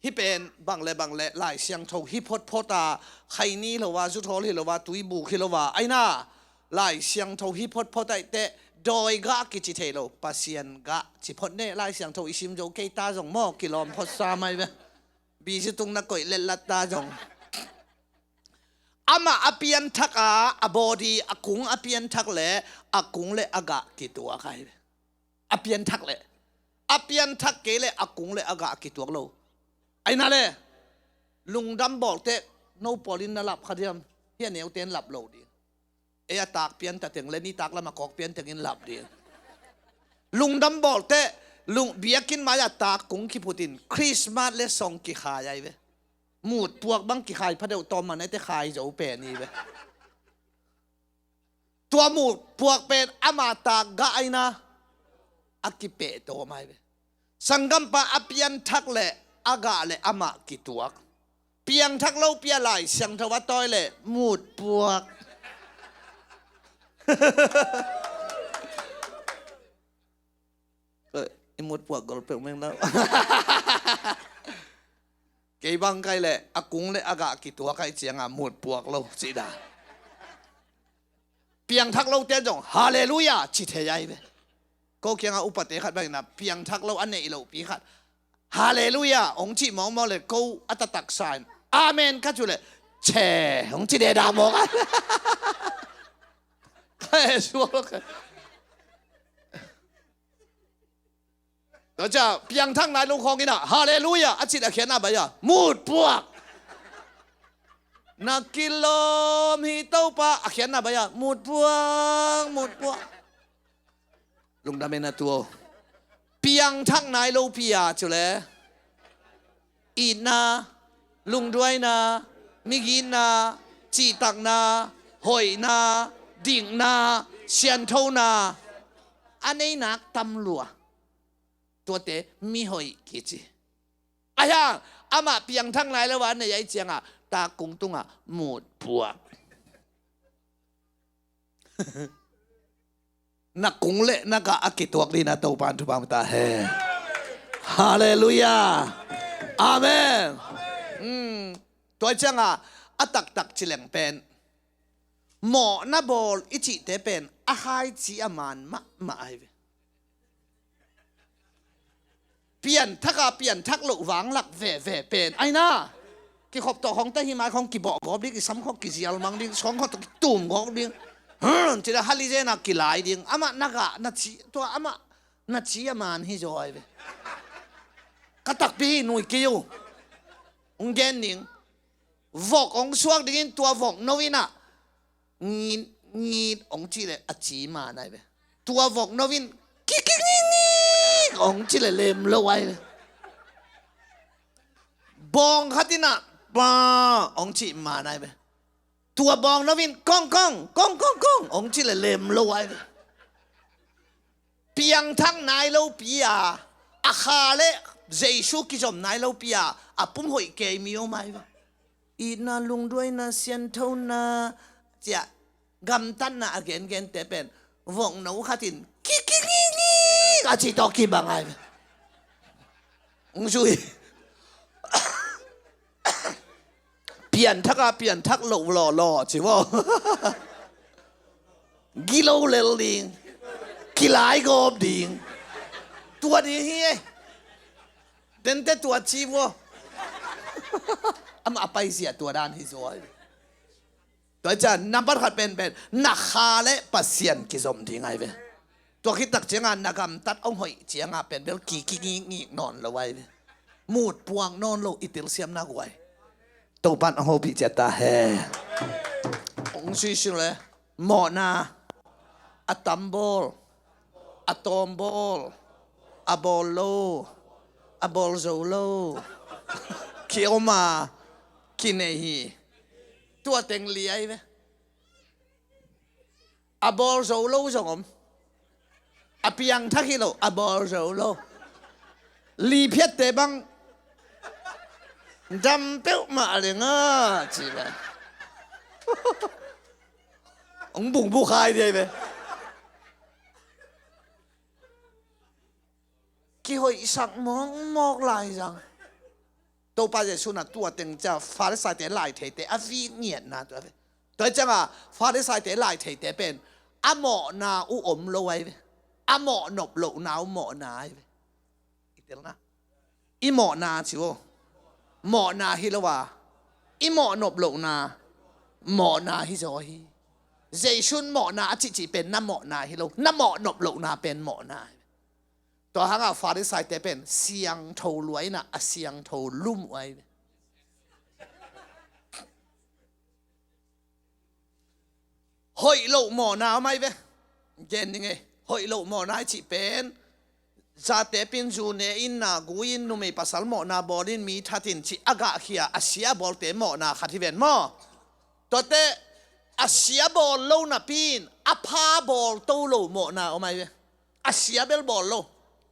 Hih pen bang le bang le Lai Siangtho hi photphot a, khaini lo a, zuthawl hi lo a, tuibuk hi lo a, aina Lai Siangtho hi photphot a i teh dawi gah kici thei lo, Pasian gah ci phot ne. Lai Siangtho i sim zo kei ta zong maw, kilawm phot sa mai ve. Bizi tung na koih letlat ta zong. Amah a pianthak a, a body, a kung a pianthak le a kung le a gah kituak ai ve. A pianthak le a pianthak kei le a kung le a gah kituak lo. Aina le lungdam bawlte no pawlin na lap kha diam? Hia neuten lap lo ding. Ei a tak pianta teng le ni tak lama kawk piantengin lap ding. Lungdam bawlte lung biakinn mai-ah tak kung kiphutin Christmas le song kikhai ai ve. Mutpuak bang kikhai phadeuh tawm man ete khai zo pen hi ve. Tua mutpuak pen ama tak gah aina a kipeh tawm ai ve. Sanggampa a pianthak le a gah le amah kituak. Piangthak lopi a Lai Siangtho a tawi le mutpuak. I mutpuak gol peuh meng lo. Kei bang kai le a kung le a gah kituak ai cianga mutpuak lo cih dan. Piangthak lote zong halleluiah ci thei ai ve. Ko kianga upate khat bangin a piangthak lo a neih lopi khat halleluiah hong cih mawkmawk le ko a tataksa in amen ka cu le che hong ci deda mawk ai. Ka he suak lo ka. Tua cia piangthak nai lo khawng inah halleluiah a cit a khiatna bai a mutpuak. Na kilawm hi Topa a khiatna bai a mutpuak, mutpuak. Lungdam in a tuo. Piangthak nai lopi a cu le itna, lungduaina, migitna, cihtakna, hoihna, dikna, sianthona a neinak tam lua. Tuate mihoih kici. Ahi hang amah piangthak nai lo a nei ai cianga tak kung tungah mutpuak. Na kung le na gah a kituak dina Topa in thupha ta hen. Halleluiah. Amen. Tua cianga a taktak cileng pen mawhna bawl i cihte pen a khaici a man mahmah ai ve. Pianthak a pianthak loh vanglak veve pen aina kikhop tawh khawng ta hi mai khawng kibawh gawp ding, i sam khawng kizial mang ding, khawng khawng tawh kitum gawp ding. Cila hali zena kilai ding. Amah na gah na ci, tua amah na ci a man hi zaw ai ve. Ka takpi hi nui kei uh. Ung gen ding. Vok ong suak dingin tua vok no inah ngit ngit ong cih le a ci man ai ve. Tua vok no in kikik ngik ngik ong cih le lem lo ai ve. Bawng khat inah ba ong cih man ai ve. Tua bawng no in kong kong kong kong kong ong cih le lem lo ai ve. Piangthak nai lopi a A kha le Jesu kizom nai lopi a, a pum hoih kei mi om ai ve. Itna, lungduaina, sianthona, ciah, gamtatna a gengente pen vokno khat in kikikikik a ci tawh kibang ai ve. Ung zui. Pianthak a pianthak lo lawlaw ci vaw. Gilo lel ding. Kilaigawp ding. Tua ding hi e. Tente tua ci vaw. Amah a paizia tua dan hi zaw. Tua ciang nambat khat penpen na kha le Pasian kizom ding ai ve. Tua khit tak cianga na gamtat hong hoih cianga pen bel kikingikngik nawn lo ai ve. Mutpuak nawn lo i telsiamna guai. Topan hong hopih ciat ta hen. Hong sui sui le mawhna, a tambawl, a tawmbawl, a bawl lo, a bawl zo lo, ki om a, ki nei hi. Tua teng li ai ve. A bawl zo lo zong om. A piangthak hi lo, a bawl zo lo. Li phiatte bang dam peuhmah a leng a ci ve. Hong bungbu khai dei ve. Kihoihsak mawkmawk lai zang. Topa Jesu na tua teng cia Farisaite laitheite a vik ngiatna tua ve. Tua cianga Farisaite laitheite pen a mawhna uh om lo ai ve. A mawh nop lohna uh mawhna ai ve. I telna i mawhna ci uh. Mawhna hi lo a, i mawh nop lohna mawhna hi zaw hi. Jesu'n mawhna a cihcih pen na mawhna hi lo, na mawh nop lohna pen mawhna ai ve. Tua hanga Farisaite pen siangtho luaina a siangtho lum uh ai ve. Hoih loh mawhna om ai ve. Gen ning e. Hoih loh mawhna i cih pen zate pin zu ne in na gu in numei pasal mawhna bawl in mi that in cih a gahkhia a sia bawlte mawhna khat hi ven maw? Tuate a sia bawl lo napi in a pha bawl to lo mawhna om ai ve. A sia bel bawl lo.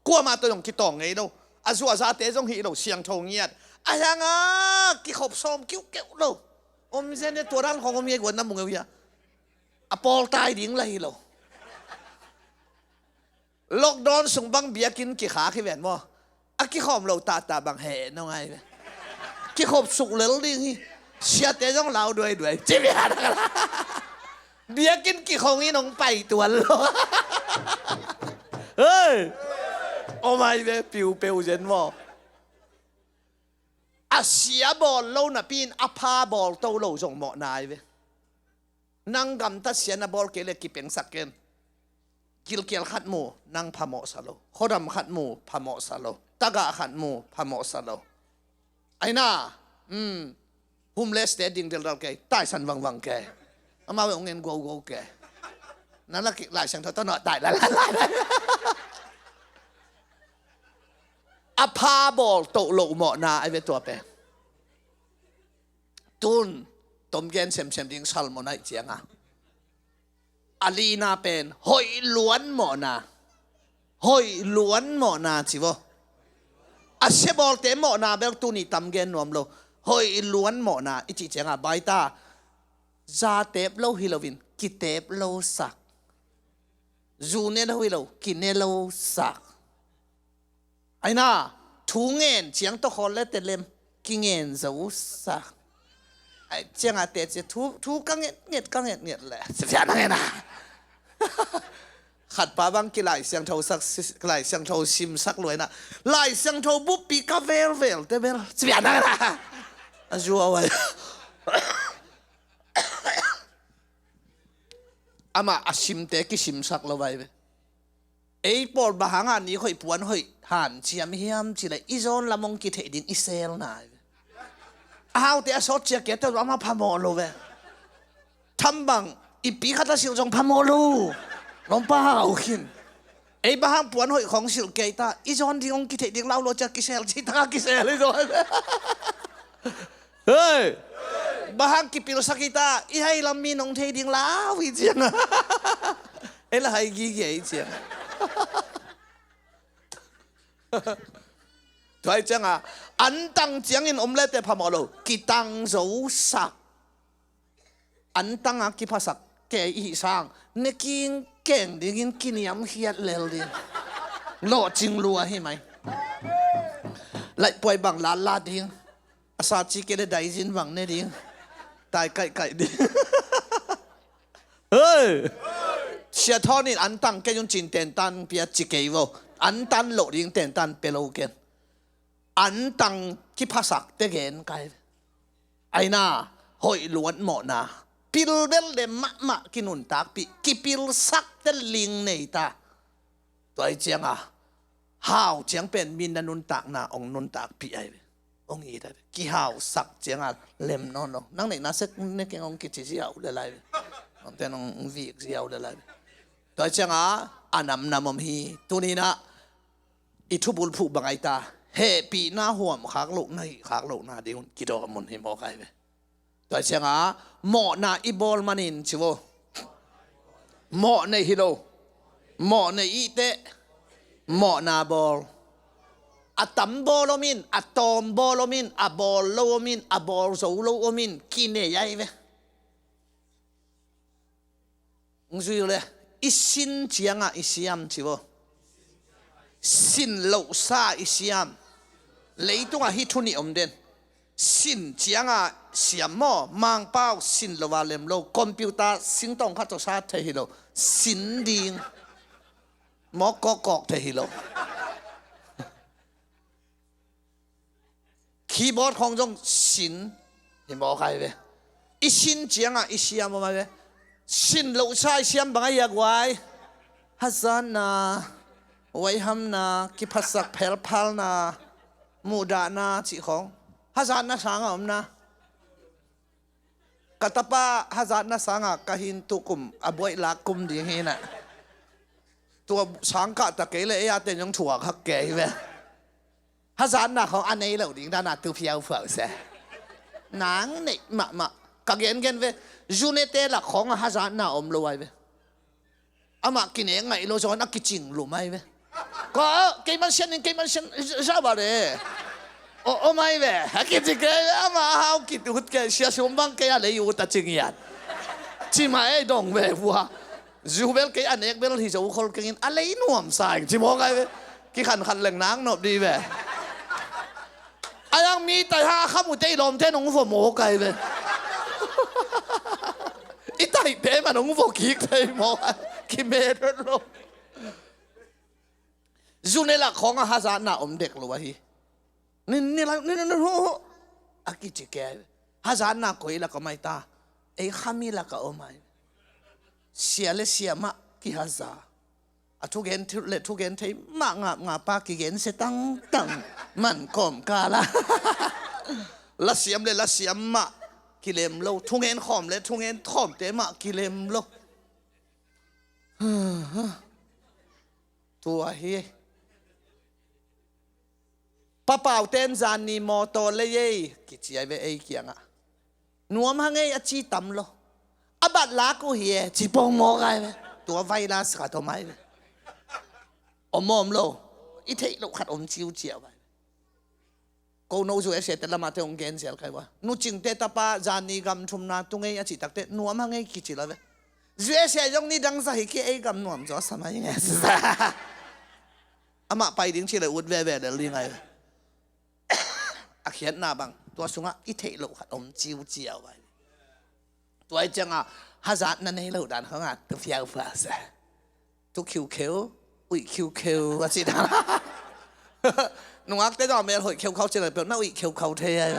Kuamah tawh zong kitawng ngei lo. A zuazate zong hih lo siangtho ngiat. A hianga kikhop sawm kiuhkeuh lo. Om zen e tua dan khong om ngei guan na mu ngeu hia. A pawltai ding la hi lo. Lockdown sung bang biakinn kikhak hi ven maw? A kikhawm lo tahtah bang he nong ai ve. Kikhop suk lel ding hi. Siate zong lau duaiduai ci bia na ka la. Biakinn kikhong in hong pai tuan lo. Hei. Om ai ve piupeu zen maw? A sia bawl lo napi in a pha bawl to lo zong mawhna ai ve. Nang gamtat sia na bawl kei le kipengsak ken. Gilkial khat mu nang phamawhsa lo. Khuadam khat mu phamawhsa lo. Tagah khat mu phamawhsa lo. Aina, um, homeless te ding deldal kei, taisan vangvang kei. Amau e ong en goggo kei. Nang la ki Lai Siangtho tawh nawh tai la la la. A pha bawl toh loh mawhna ai ve tua pen. Tun tom gen semsem ding Salmon aih cianga a lina pen hoih luan mawhna. Hoih luan mawhna ci vaw. A sia bawlte mawhna bel tuni tam gen nuam lo. Hoih luan mawhna i cih cianga baita za tep lo hi loin kitep lo sak. Zu ne lo hi lo kine lo sak. Aina thu ngen ciang tawh khawl le telem kingen zo sa. Ai cianga te cia thu thu ka nget nget ka nget nget le cia fian a ngena. Khat pa bang ki Lai Siangtho sak, ki Lai Siangtho sim sak luaina Lai Siangtho buppi ka vel vel te bel cia fian a ngena. A zuau ai. Amah a simte kisimsak lo vai ve. Ei pawl bang hanga ni hoih puan hoih hanciam hiam cileh i zawn lam hong kitheih ding i sel nai ve. A haute a sawt ciak kei tawh amah phamawh lo ve. Thambang i pi khat a silh zong phamawh lo. Lawmpa hau khin. Ei bang hang puan hoih khong silh kei ta i zawn ding hong kitheih ding lau lo ciak kisel ci taka kisel i zawn. Hei! Bang hang kipilsak hi ta i hai lam mi nong thei ding lau hi ciang. Ei la hai gige hi ciang. Tua hi cianga, antang ciangin om lete phamawh lo, kitang zosak. Antanga kiphasak kei i hih sang, ne king keng dingin kiniamkhiat lel ding. Lawhcing lua hi mai. Laihpuai bang lala ding. A sa ci kei le daizin bang ne ding. Tai kaihkaih ding. Hei! Sia Thawn in antang kei un cin tentan pia ci kei vo. Antan loh ding tentan pe lo ken. Antang kiphasakte gen kai. Aina, hoih luat mawhna. Pilbel le mahmah kinuntakpih. Kipilsakte ling nei ta. Tua hi cianga, hau ciang pen min na nuntakna ong nuntakpih ai ve. Ong it ai ve. Kihausak cianga lem nawn lo. Nang neihna sek ne keng ong kici ziau le lai ve. Ong ten ong vik ziau le lai ve. Tua hi cianga, a namnam om hi. Tuninah i thubulphuh bang ai ta. Hehpihna huam khak lohna, hih khak lohna ding un kidawm un hi mawk ai ve. Tua cianga, mawhna i bawl manin ci vo. Mawh nei hi lo. Mawh nei ihteh mawhna bawl. A tam bawl om in, a tawm bawl om in, a bawl lo om in, a bawl zo lo om in, kinei ai ve. Ong zui uh le, i sin cianga i siam ci vo. Sin lohsa i siam. Leitunga hih thu nih om den. Sin cianga siam maw, Mangpau sin lo a lem lo, computer singtawng khat tawh sat thei hi lo. Sin ding. Mawk kawkkawk thei hi lo. Keyboard khawng zong sin hi mawk ai ve. I sin cianga i siam om ai ve. Sin lohsa i siam bang ai a guai. Hazatna, vaihamna, kiphasak phelphalna, muhdahna cih khawng. Hazatna sanga omna. Ka tapa hazatna sanga ka hin tukum a buaih lak kum ding hinah. Tua sangkah ta kei le ei a ten zong thuak hak kei ve. Hazatna khawng a nei lo ding dana tu phiauphiau se. Nang neih mahmah. Ka gengen ve. Zunete lak khawng a hazatna om lo ai ve. Amah kinek ngaih lo zawn a kicing lum ai ve. Ka, keiman sian in, keiman sian zaba le. O, om ai ve. A kici kei ve, amah a hau kit ut kei, sia sum bang kei a lei ut a ci ngiat. Ci mah ei dong ve vua. Zu bel kei a nek bel hi zo khol kengin a lei nuam sa ing ci mawk ai ve. Kikhankhan leng nang nop di ve. A yang mi tai ha a kham ute i lawmte nong vua mawk ai ve. I taihte man ong vua kik thei mawk ai. Kimet lo. Zune lak khawng a hazatna om dek lo ahi. Ni, ni lak, ni, ni, ni, ho, ho. A kici kei ai ve. Hazatna koi lak a om ai ta. Ei khami lak a om ai. Sia le sia mah kihaza. A thugen thil le thugen thei mah ngapngap a kigen se tangtang man kawmkal a. Lasiam le lasiam mah kilem lo. Thungen khawm le thungen khawmte mah kilem lo. Tua hi. Papau ten zan ni mawtaw lei ei kici ai ve ei kiangah. Nuam hang ei a ci tam lo. A bat lak uh hi e ci pong mawk ai ve. Tua virus khat om ai ve. Om om lo. I theih loh khat om ciuciau ai ve. Ko no zu ese te lamah te hong gen zel kai ua. Nu Cingte tapa zan ni gam thumna tung ei a cih takte nuam hang ei kici lo ve. Zu ese zong ni dang za hi ki ei gam nuam zaw sa mai nge. Amah pai ding ci le ut veve lel ding ai. A khiatna bang tua sungah i theih loh khat om ciuciau ai. Tua i ciangah hazatna nei lo dan khawngah tu phiauphua se. Tu khiukheu, uih khiukheu a ci dan. Nungakte zong a mel hoih kheukhau ci le peuh na uih kheukhau thei ai.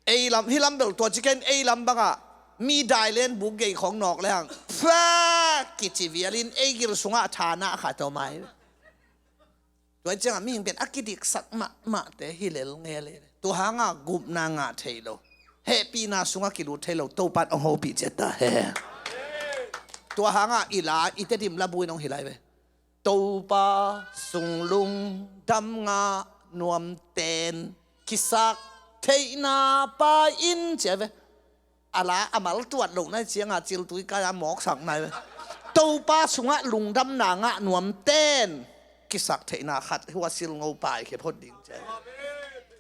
Ei lam, hi lam bel tua ciken ei lam bangah mi dai len buk gei khawng nawk le hang pha kici vialin ei gil sungah thana khat om ai. Tua ciangah mihing pen a kidiksak mahmahte hi lel nge le. Tua hangah gupna ngah thei lo. Hehpihna sungah kilut thei lo. Topan hong hopih ciat ta he. Tua hangah i la i Tedim labu in hong hi lai ve. Topa sunglung dam ngah nuam ten kisak theihna pa in cia ve. A la a mal tuat loh nai cianga ciltui kai a mawksak nai ve. Topa sungah lungdamna ngah nuamten kisaktheihna khat hua silngo paikhia phot ding ci.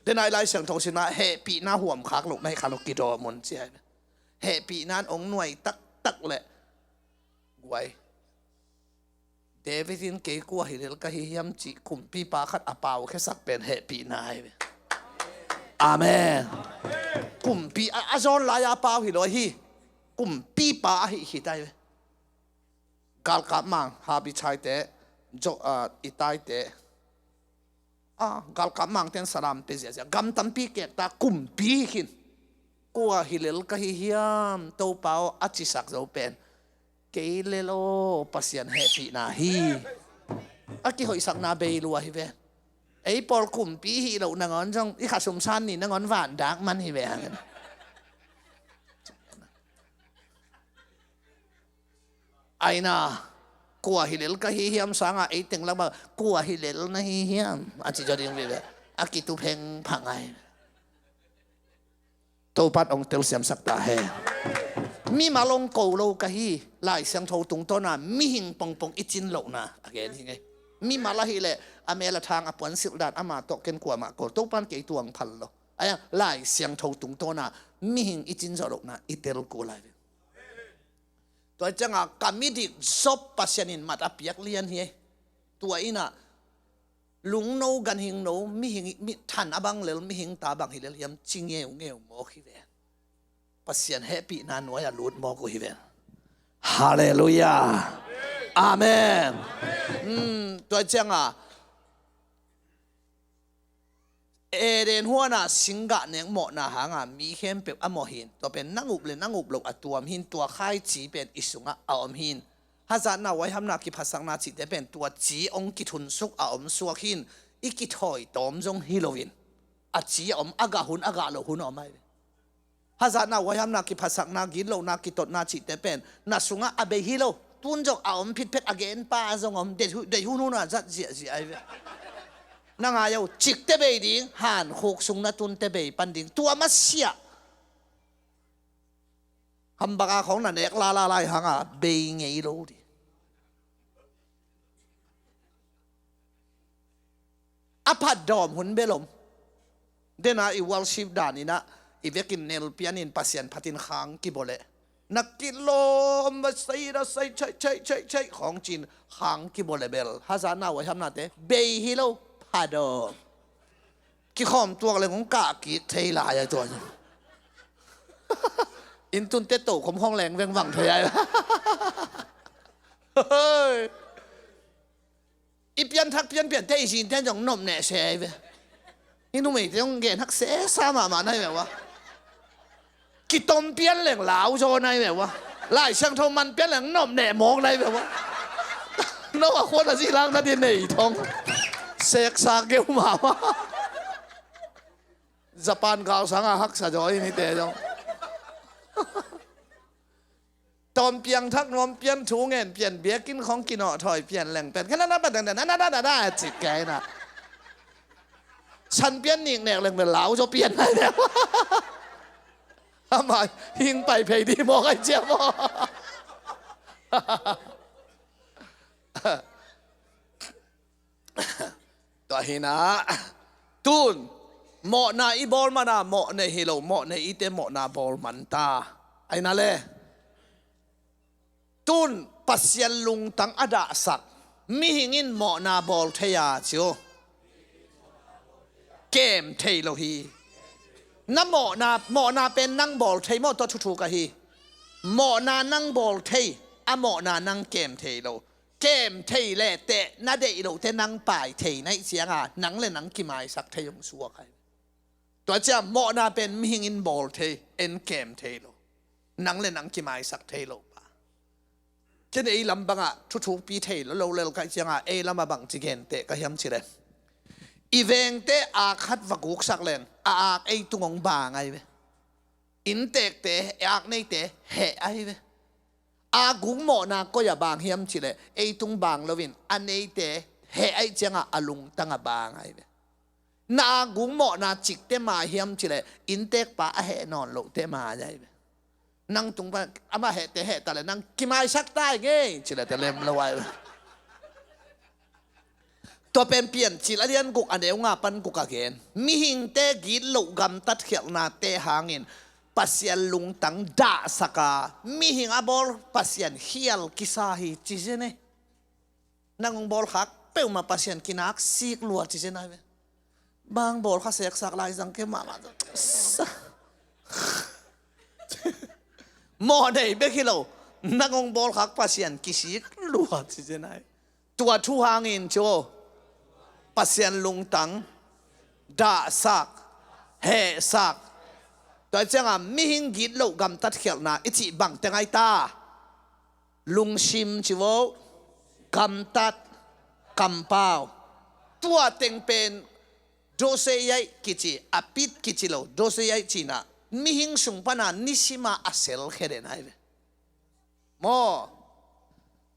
Denai Lai Siangtho simna hehpihna huamkhak loh na hi khan lo kidawm un ci. Hehpihna in ong nuai taktak leh guai. David in kei kua hi lel ka hi hiam cih kumpipa khat a paukhiasak pen hehpihna hi ve. Amen. Kumpi a, a zawn lai a pau hi lo hi. Kumpipa ahi khit ahi ve. Galkap mang, Habichaite, jo, ah, Itaite. Ah, galkap mangten salam pe ziahziah. Gam tampi kekta kumpi hi khin. Kua hi lel ka hi hiam, Topa aw, a cisak zo pen. Kei lel aw, Pasian hehpihna hi. A kihoihsakna bei lua hi ve. Ei pawl kumpi hi loh nangawn zong, i khasum san ni nangawn vandak man hi ve hang. Aina, kua hi lel ka hi hiam sanga ei teng lama, kua hi lel na hi hiam, a ci zaw ding vive. A kitu phengphang ai. Topa'n ong telsiamsak ta hen. Mimal ong ko lo ka hi, Lai Siangtho tungtawna mihing pongpong i cin lohna a gen hi ngei. Mimal ahih leh a mel a thang a puansilh dan ama tawh ken kuamah ko, Topa'n kei tuang phal lo. Aia, Lai Siangtho tungtawna mihing i cin zawh lohna i tel kul lai ve. Tua cianga ka midik Job Pasian in mat a piak lian hi. Tua inah lungno ganhingno mihing, mi than a bang lel mihing ta bang hi lel hiam ci ngeungeu mawk hi ve. Pasian hehpihna nuai a lut mawk uh hi ve. Halleluiah. Amen. Hmm, tua cianga Eden huana singgah nek mawhna hanga mi khempeuh a mawh hin. Tua pen nang up le nang up loh a tuam hin, tua khaici pen i sungah a om hin. Hazatna, huaihamna, kiphasakna cihte pen tua ci ong kithunsuk a om suak hin. I kithawi tawm zong hi loin a ci a om, a gah hun, a gah loh hun a om ahi ve. Hazatna, huaihamna, kiphasakna, gitlohna, kitotna cihte pen na sungah a bei hi lo. Tun zong a om phitphet a genpa zong om, deih hu-, deih hunhuna zat ziahziah ahi ve. Na ngai uh, cikte bei ding, hankhuk sung na tunte bei pan ding. Tua masiah hambaka khawng na nek lala lai hanga bei ngei lo ding. A phatdawm hun bel om. Dena i worship dan inah i vekin nelpianin Pasian phatin khang kibawl leh na kilawm va sai da sai chai chai chai chai khawng cin khang kibawl leh bel hazatna, huaihamnate bei hi lo, phatdawm. Kikhawm tuak leng hong kah kik thei lai a tua. Inn tunte tokhom hong leng vengvang thei ai. I pianthak pianpiante i zinte zong nopneh se ai ve. I numeite zong gen hak sesa mahmah nai ve ua. Kitom pian leng lauzaw nai ve ua. Lai Siangtho man pian leng nopneh mawk nai ve ua. No a khuan a zihlak na di nei thong. Seksa geu mahmah. Japan gal sanga haksa zaw i mite zong. Tawm piangthak nuam pian, thu ngen pian, biakinn khong kinawhthawi pian leng pen khen a na pa dang dang na na na na na cik kei na. San pian nik nek leng pen lauzaw pian nai leng. Amah hing pai phei di mawk ai cia maw. Tua hi na, tun mawhna i bawl mana mawhnei hi lo, mawhnei ite mawhna bawl man ta. Ai na le, tun Pasian lungtang a dahsak mihing in mawhna bawl thei a cio, kem thei lo hi. Na mawhna, mawhna pen nang bawl thei maw, tua thuthuk ahi. Mawhna nang bawl thei, a mawhna nang kem thei lo. Kem thei le teh na deih loh te nang pai thei naih cianga nang le nang kimaisak thei hong suak ai. Tua cia mawhna pen mihing in bawl thei, en kem thei lo. Nang le nang kimaisak thei lo pa. Ken ei lam bangah thuthukpi thei lo lo lel kaih cianga ei lamah bang ci genteh ka hiam ci le, i vengte ak khat va guksak leng a ak ei tung hong bang ai ve. Inntekte, ak neite heh ahi ve. A guk mawhna koi a bang hiam cileh ei tung bang loin a neite heh aih cianga a lungtang a bang ahi ve. Na a guk mawhna cikte mai hiam cileh inntekpa a heh nawn lohte mai ahi ve. Nang tung pan amah hehte hehta le nang kimaisak ta ing ei, ci le te lem lo ai. Tua pen Piancil a lian guk a neu nga pan guk a gen. Mihingte gitloh gamtat khialhnate hangin Pasian lungtang dahsak a, mihing a bawl Pasian khial kisa hi ci zen e. Nang hong bawlkhak peuhmah Pasian kinak sik lua ci zen ai ve. Bang bawlkha seksak lai zang ke mahmah. Mawh nei bek hi lo. Nang hong bawlkhak Pasian kisik lua ci zen ai. Tua thu hangin cu Pasian lungtang dahsak, hehsak. Tua ciangah mihing gitloh gamtat khialhna i cih bang teng ai ta. Lungsim ci vo, gamtat, kampau. Tua teng pen doseyai kici, a pit kici lo, doseyai cina mihing sung pana nisima a sel kheden ai ve. Maw,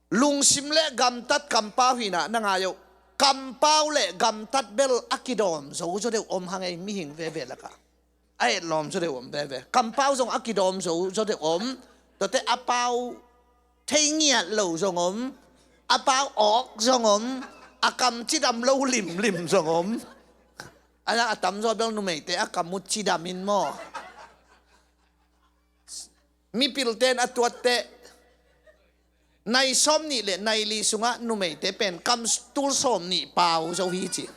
lungsim le gamtat kampau hina na ngai uh. Kampau le gamtat bel a kidawm zo zo deuh om hang ei mihing veve laka. A etlawm zaw deuh om veve. Kampau zong a kidawm zo zaw deuh om. Tuate a pau thei ngiat lo zong om. A pau awk zong om. A kam cidam lo limlim zong om. A tam zaw bel numeite a kam uh cidam in maw. Mipilte in a tuatte nai sawm nih le nai li sungah numeite pen kam tul sawm nih pau zo hi ci.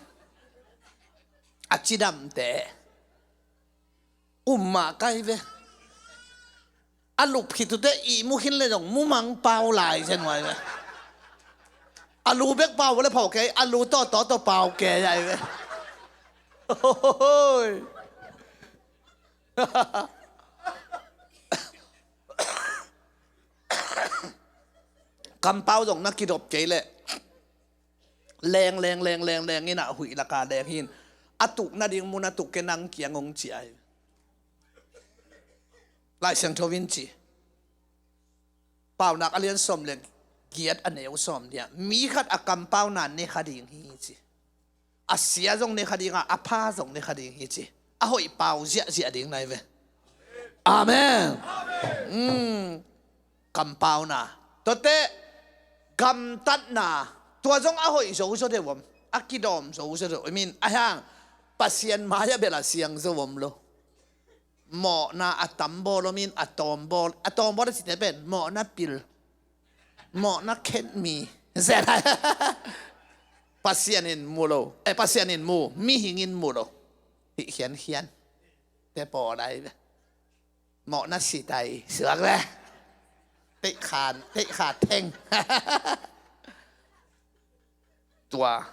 A cidamte um mah kai ve. A lup khit ute ihmu khin le zong mumang pau lai zen huai ve. A lu bek pau le phau kei, a lu tawh tawh tawh pau kei ai ve. Hoi. Kampau zong na kidop kei leh leng leng leng leng leng inah huih laka leng hin a tuk nading mun a tuk ke nang kiang hong ci ai. Lai Siangtho in ci. Paunak a lian sawm le giat a neu sawm nih ah mi khat a kampauna ne kha ding hi ci. A sia zong ne kha ding a, a pha zong ne kha ding hi ci. A hoih pau ziahziah ding nai ve. Amen. Kampauna, tuate gamtatna, tua zong a hoih zo zaw deuh om, a kidawm zo zaw deuh om in a hiang Pasian mai-ah bel a siang zo om lo. Mawhna a tam bawl om in a tawm bawl, a tawm bawl a cite pen mawhna pil, mawhna khenmi zet. Pasian in mu lo, eh, Pasian in mu, mihing in mu lo. Hih khiankhian te pawl ai ve. Mawhna sitai suak le. Teihkhan, teihkha theng. Tua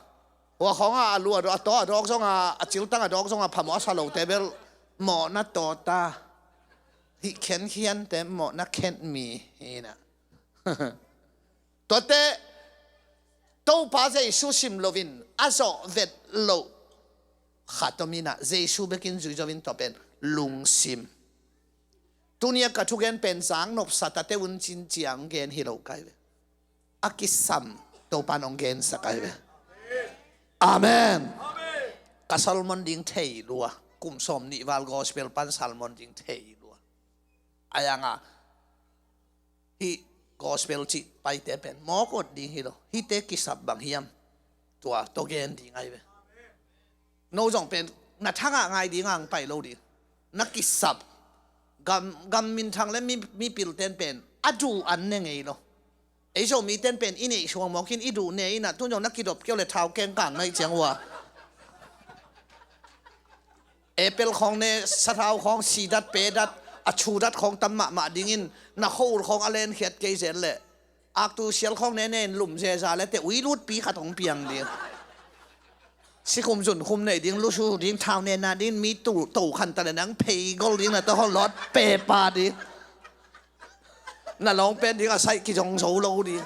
hua khawngah a lu a dawk, a taw a dawk zongah, a ciltang a dawk zongah phamawh a sa lote bel mawhna tawta. Hih khiankhiante mawhna khenmi hinah. Tuate Topa Jesu sim loin a zawh vet loh khat om inah Jesu bekin zui zo in tua pen lungsim. Tunia ka thugen pen zang nopsa tate un cin ciang gen hi lo kai ve. A kisam Topa in hong gensak ai ve. Amen. Ka sermon ding thei lua. Kum sawm nih val gospel pan sermon ding thei lua. A yanga hih gospel cih paite pen mawk ot ding hi lo. Hihte kisap bang hiam? Tua tawh gen ding ai ve. No zong pen na thangah ngai ding ang pai lo ding. Na kisap. Gam, gam minthang le mi, mipilten pen a duh an ne ngei lo. Ei Zomiten pen i neih suang mawkin i duh ne inah tun zong na kidop keu le thau kengkang na ih ciang ua. Apple khawng ne, sathau khawng sidat pedat, a thudat khawng tam mahmah dingin na kho-ul khawng a lenkhiat kei zel leh. Aktu sial khawng ne ne in lum zeza le te ui lutpi khat hong piang ding. Sikhum zunkhum nei ding, lusu ding, thau nena ding, mi tu to khan ta le nang phei gol ding na ta hon lawt pepa ding. Na lawng pen ding a saih kizong zo lo ding.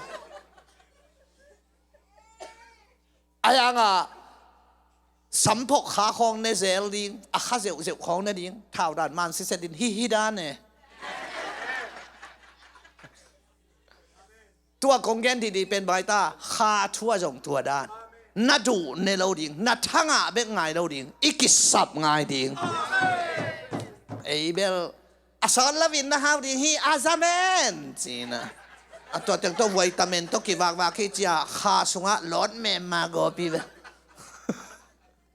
A yangah samphok kha khawng ne zel ding, a kha zeuhzeuh khawng ne ding, thau dan man siset din hi hi dan e. Tua kong gen didi pen bai ta, kha thu a zong tua dan. Na duh ne lo ding, na thangah bek ngai lo ding, i kisap ngai ding. Ei bel a Sawt lo in na hau ding hi, amen, ci-in ah. A tua teng tawh vitamin tawh kivakvak hi ci-a kha sungah lawt mema gawp hi ve.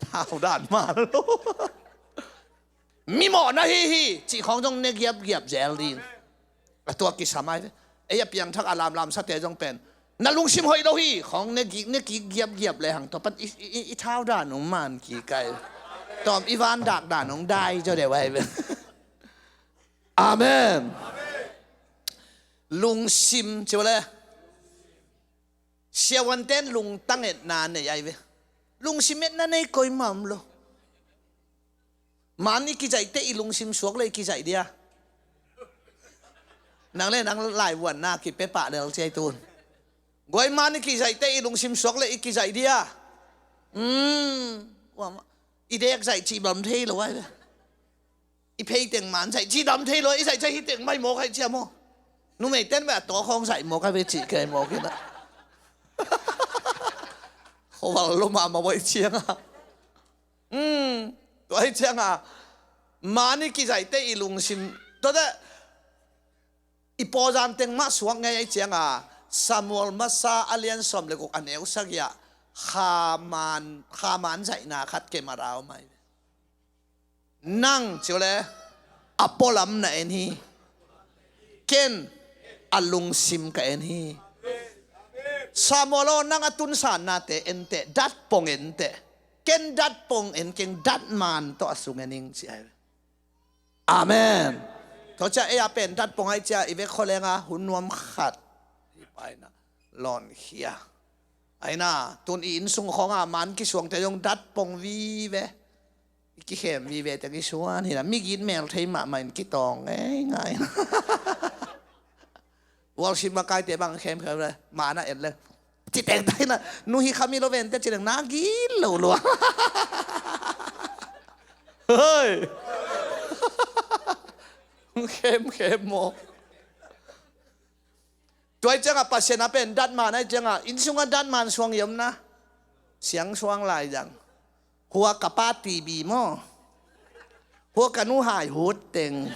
Thau dan man lo. Mi mawhna hi hi cih khawng zong ne giapgiap zel ding. A tua kisam ai ve. Ei a piangthak a lamlamsate zong pen na lungsim hoih lo hi khawng ne kik, ne kik giapgiap le hang tua pan i, i, i, i thau dan hong man kik ai. Tawm i van dak dan hong dai zaw deuh ai ve. Amen. Lungsim ci uh le. Siavuante'n lungtang etna nei ai ve. Lungsim etna nei koimah om lo. Man i kizaihte i lungsim suak le i kizaih dia? Nang le nang laivuanna kipia pah lel ciai tun. Guai, man i kizaihte i lungsim suak le i kizaih dia? Hmm, i dek zaih cih bam thei lo ai ve. I phei teng man zaih cih dam thei lo, i zaih zaih hi teng mai mawk ai cia maw? Numei ten ve a tawkhawng zaih mawk ai ve cih kei mawk in ah. Khuaval lo mahmah voi ciang a. Hmm, tua hi ciang a. Man i kizaihte i lungsim. Tua teh i pawzan teng mah suak ngei ai ciang a. Samuel masa a lian sawm le guk a neu sagih ah. Kha man, kha man zaihna khat kei mah rau mai. Nang ci uh le a pualam na en hi. Ken a lungsim ka en hi. Samuel aw, nang a tunsan nate en teh, dat pong en teh. Ken dat pong en keng, dat man tawh a sung en ing ci ai. Amen. Tua cia ei a pen dat pong ai cia i vek khualeng a hun nuam khat. Hi paina lawn khia. Aina tun i innsung khawng a man kisuangte zong dat pong vive. I kikhem vive teng i suan hi na, migit mel thei mahmah in kitawng ngei ngai. Worship makaite bang khemkhem le, man a et le. Ci teng tai na, nu hi khami lo vente ci teng na gil lo lua. Hei. Khemkhem maw. Tua i ciangah Pasian a pen datman a i ciangah, inn sungah datman suang i omna. Siang suang lai zang. Hua ka pa T B maw. Hua ka nu hai hut teng.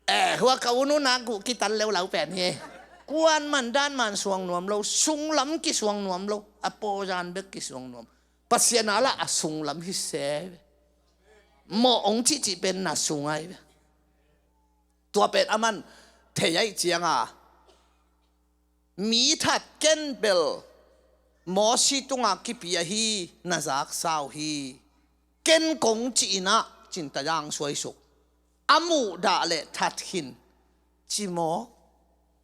Eh, hua ka u nu nak guh kitan leulau pen hi. Kuan man datman suang nuam lo, sunglam kisuang nuam lo, a pawzan bek kisuang nuam. Pasian a lah a sunglam hi se. Mawh ong cihcih pen na sung ai ve. Tua pen aman thei aih cianga, mi that ken bel Mosi tunga kipi ahi na zaksa uh hi. Ken kong ci-in ah cintayang suaisuk. A muhdah le that khin ci maw?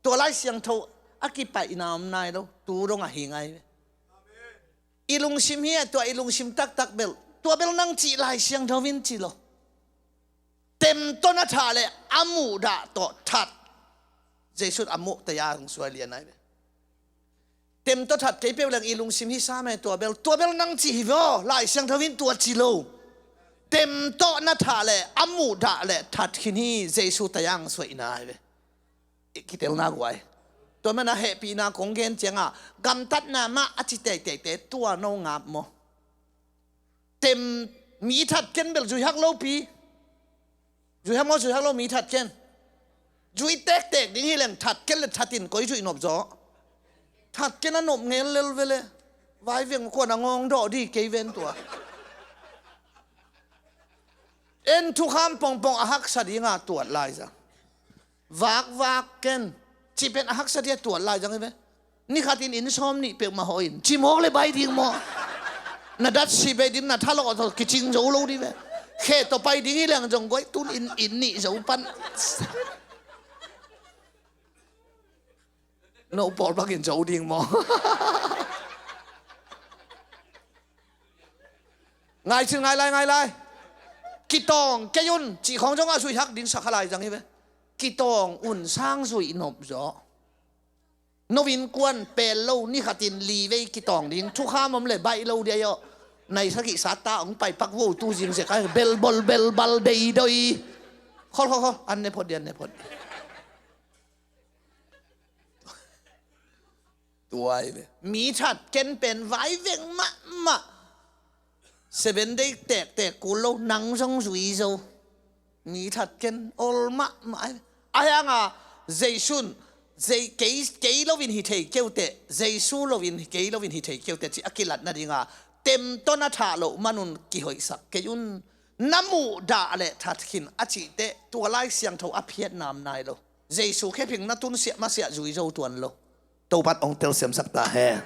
Tua Lai Siangtho a kipaihna om nai lo, tu dong ahi ngai ve. I lungsim hi a, tua i lungsim taktak bel, tua bel nang cih Lai Siangtho in ci lo. Tem tawh na thah le a muhdah tawh that. Jesu a muh taya hong suai lian ai ve. Tem tawh that kei peuh leng i lungsim hi sam e, tua bel, tua bel nang cih hi vaw, Lai Siangtho in tua ci lo. Tem tawh na thah le a muhdah le that khin hi, Jesu taya hong suai na ai ve. I kitelna guai. Tua mana hehpihna kong gen cianga, gamtatna mah a ci teiteite tua no ngap maw? Tem, mi that ken bel zuihak lopi. Zuihak maw, zuihak lo mi that ken? Zui tektek ding hi leng that ken le that in koi zuih nop zaw? That ken a nop ngel lel vele. Vai veng kuan a ngawng dawh di kei ven tua. En thukham pongpong a haksa dinga tuat lai zang. Vakvak ken. Cih pen a haksa dia tuat lai zang hi ve. Nikhat in inn sawm nih peuhmah hawh in. Ci mawk le bai ding maw? Na dat si bei din na thalawh tawh kicing zo lo di ve. Khe tawh pai ding hi leng zong guai tun in, inn nih zo pan. No pawl bangin zo ding maw? Ngai cin ngai lai, ngai lai. Kitawng kei un cih khawng zong a zuihak ding sakha lai zang hi ve. Kitawng un sang zuih nop zaw. No innkuan pel lo nikhat in li vei kitawng ding thukham om le baih lo dia aw. Nai sagih sat ta hong pai pak vo tu zing zek ai bel bol bel bal dei doi. Khol khol khol, an ne phot di, an ne phot di. Tua hi ve. Mi that ken pen vai veng mahmah. Seven Day tektek kul lo, nang zong zui zo. Mi that ken ol mahmah ai. Ahi hanga Jesu'n, Zei-, kei, kei loin hi thei keuteh, Jesu loin, kei loin hi thei keuteh ci a kilat nadinga temtawn a thah loh manun kihoihsak kei un. Na muhdah le that khin a cihteh tua Lai Siangtho a phiatnam nai lo. Jesu khephing na tun siah masiah zui zo tuan lo. Topa'n hong telsiamsak ta hen.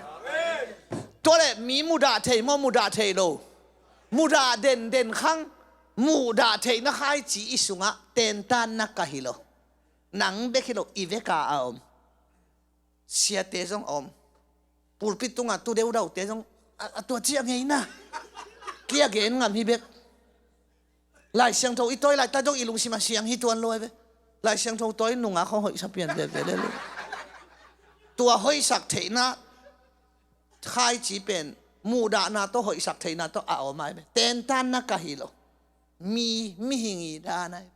Tua leh mi mudah thei maw, mudah thei lo? Mudah denden khang. Mudah theihna khaici i sungah tentanna ka hi lo. Nang bek hi lo, i veka a om siate zong a om. Pulpit tungah tu deudaute zong a, a tua ciang ngeina. Kia gen ngam hi bek. Lai Siangtho i tawi laitak dong i lungsim a siang hi tuan lo ai ve. Lai Siangtho tawi nungak hong hoihsa pian veve le lo. Tua hoihsak theihna khaici pen muhdahna tawh hoihsak theihna tawh a om ai ve. Tentanna ka hi lo. Mi, mihing i dan ai.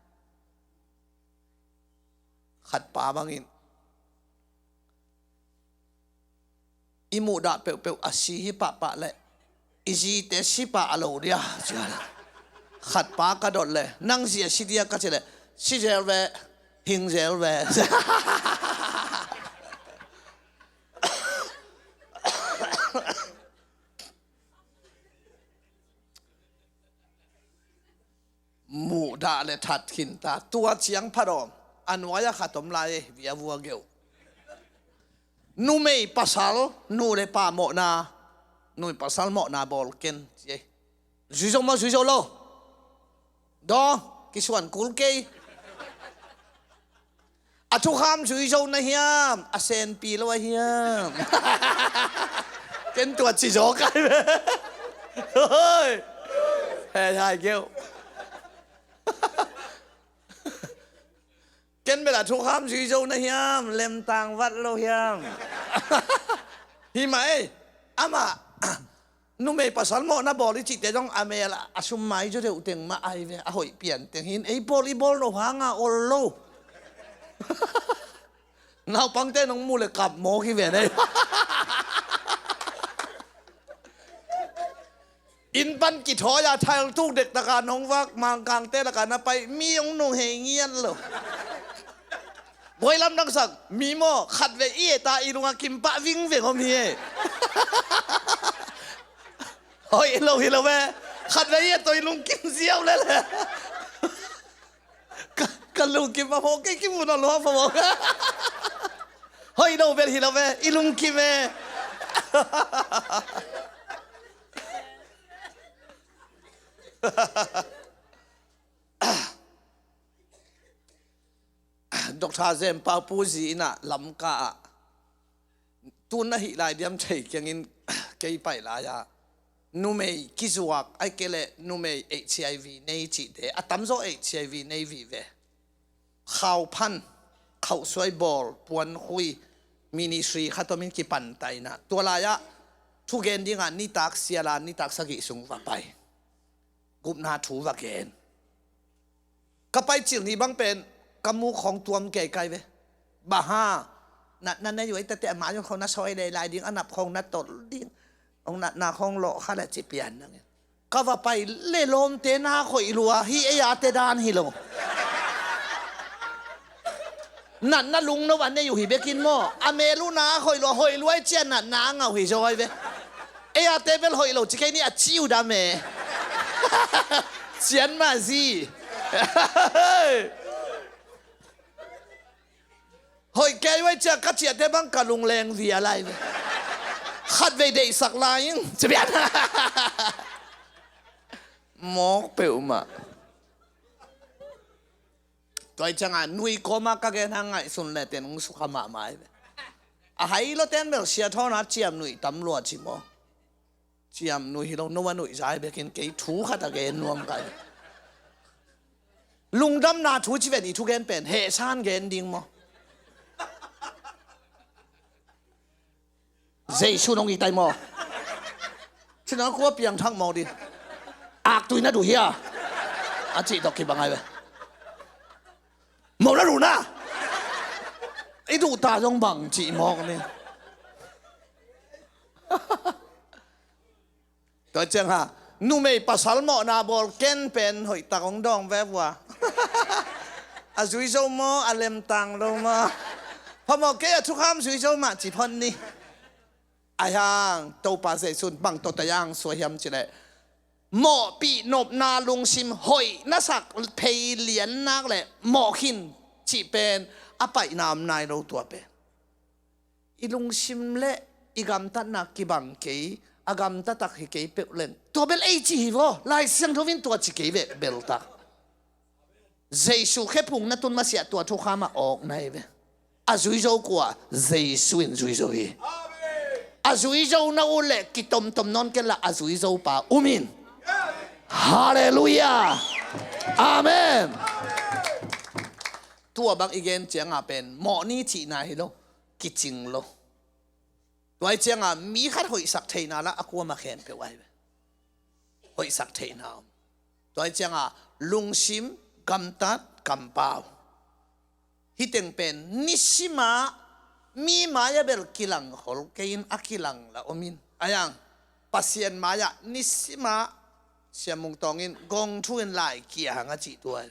Khatpa bangin i muhdah peuhpeuh a si hi pahpah leh i zite si pah a lo dia. Khatpa ka dot leh, nang zi a si dia ka ci leh, si zel ve, hing zel ve. Muhdah le that khin ta. Tua ciang phat awm. A nuai-ah khat om lai, viavua geuh. Numei pasal, nu le pa mawhna, numei pasal mawhna bawl ken, ci ei. Zui zo maw, zui zo lo? Dawng, kisuan kul kei. A thukham zui zo na hiam? A senpi lo a hiam? Ken tua ci zaw kai ve. Hoi. Hei, hai keu. Ken bel a thukham zui zo na hiam? Lemtang vat lo hiam? Hi mah ei. Amah numei pasal mawhna bawl i cihte zong a mel a sum mai zaw deuh teng mah ai ve, a hoih pian teng hin. Ei pawl i bawl loh hanga ol lo. Naupangte nong mu le kap mawk hi ve nei. Inn pan kithawi a thail tuk dektaka nong vak, Mangkangte laka na pai, mi hong nung hei ngian lo. Buai lamdang sak, mi maw, khat ve i et a i lungah kim pah vingveng om hi e. Hoih lo hi lo ve. Khat ve i et tawh i lungkim ziau lele. Ka, ka lungkim a mawk kei, kim un a lua fa mawk. Hoih lo bel hi lo ve, i lungkim e. Doctor Zem Pau Pu zi inn ah Lamka ah, tu na hih lai diam thei kiangin kei pai lai-ah numei kizuak, ai kei leh numei H I V nei cihte, a tamzaw H I V nei vive. Khau phan, khauhsuai bawl, puan khui, ministry khat om in kipan taina. Tua lai-ah thugen dingah nitak siala, nitak sagih sung va pai. Gupna thu va gen. Ka pai cil ni bang pen ka muk khawng tuam kei kai ve. Baha, natna na yuai tate a ma yung khawng na sawi lei lai ding, a nap khawng na tol ding. Hong natna khawng lawh kha le ci pian nangin. Ka va pai le lawmte na khoih lua, hi ei a te dan hi lo. Natna lungno a nei uh hi bekin maw? A mel uh na khoih lua, hoih lua i cia natna a ngauh hi zaw ai ve. Ei a te bel hoih lo ci kei ni a ci uh dam e. Cian ma zi. Hoih kei uh ai cia ka ciahte bang ka lungleng via lai ve. Khat vei deihsak lai ing ci pian. Mawk peuhmah. Tua i cianga nui kawma ka gen hang ngaihsun le ten hong sukha mahmah ai ve. A hai lo ten bel sia thawn a ciam nuih tam lua ci maw? Ciam nuih hi lo, no a nuih zai bekin kei thu khat a gen nuam kai. Lungdamna thu ci ven i thugen pen hehsan gen ding maw? Jesu nong i tai maw? Cina khua piang thak maw din. Aktui na duh hia? A cih tawh kibang ai ve. Maw na duh na? I duh ta zong bang cih mawk ni. Tua ciang ha, numei pasal mawhna bawl ken pen hoihtak hong dawng ve vua. A zui zo maw, a lemtang lo maw? Phamawh kei a thukham zui zo mah ci phot ni. Ahi hang Topa Zeisu in bang tawh tayang suai hiam cih leh, mawhpih nopna lungsim hoih na sak phei lian nak leh mawh khin cih pen a paihna om nai lo. Tua pen i lungsim le i gamtatna kibang kei, a gamtatak hi kei peuh leng tua bel ei ci hi vaw. Lai Siangtho in tua ci kei ve beltak. Jesu khephung na tun masiah tua thukham a awk na hi ve. A zui zo kua? Jesu in zui zo hi. A zui zo na uh leh kitomtom nawn kenla a zui zo pa um in. Halleluiah. Amen. Tua bang i gen cianga pen mawh ni cihna hi lo, kicing lo. Tua hi cianga mi khat hoihsak theihna la a kuama khempeuh ahi ve. Hoihsak theihna om. Tua hi cianga lungsim, gamtat, kampau, hih teng pen nisimah mi mai-ah bel kilang khol kei in, a kilang la om in. Ahi hang Pasian mai-ah nisimah Sia Mung Tawng in gong thu in lai kia hang a cih tua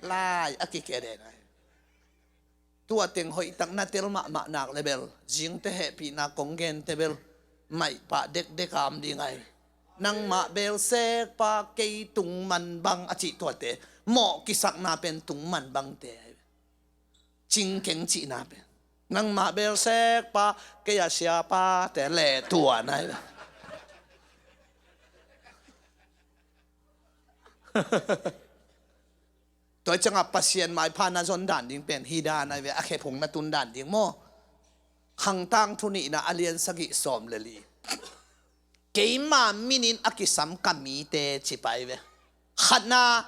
lai a kikia den ahi. Tua teng hoihtak na tel mahmah nak le bel zingte hehpihna kong gente bel maihpah dekdek a om ding ahi. Nangmah bel sekpa kei tung man bang a cih tuate, mawh kisakna pen tung man bangte ahi. Cingkeng cihna pen nangmah bel sekpa kei a siapa te le tua na hi. Tua hi cianga Pasian maipha na zon dan ding pen hi dan ahi ve, a khephung na tun dan ding maw? Khangtang thu nihna a lian sagih sawm le li. Keima minin a kisam ka mite ci pai ve. Khatna,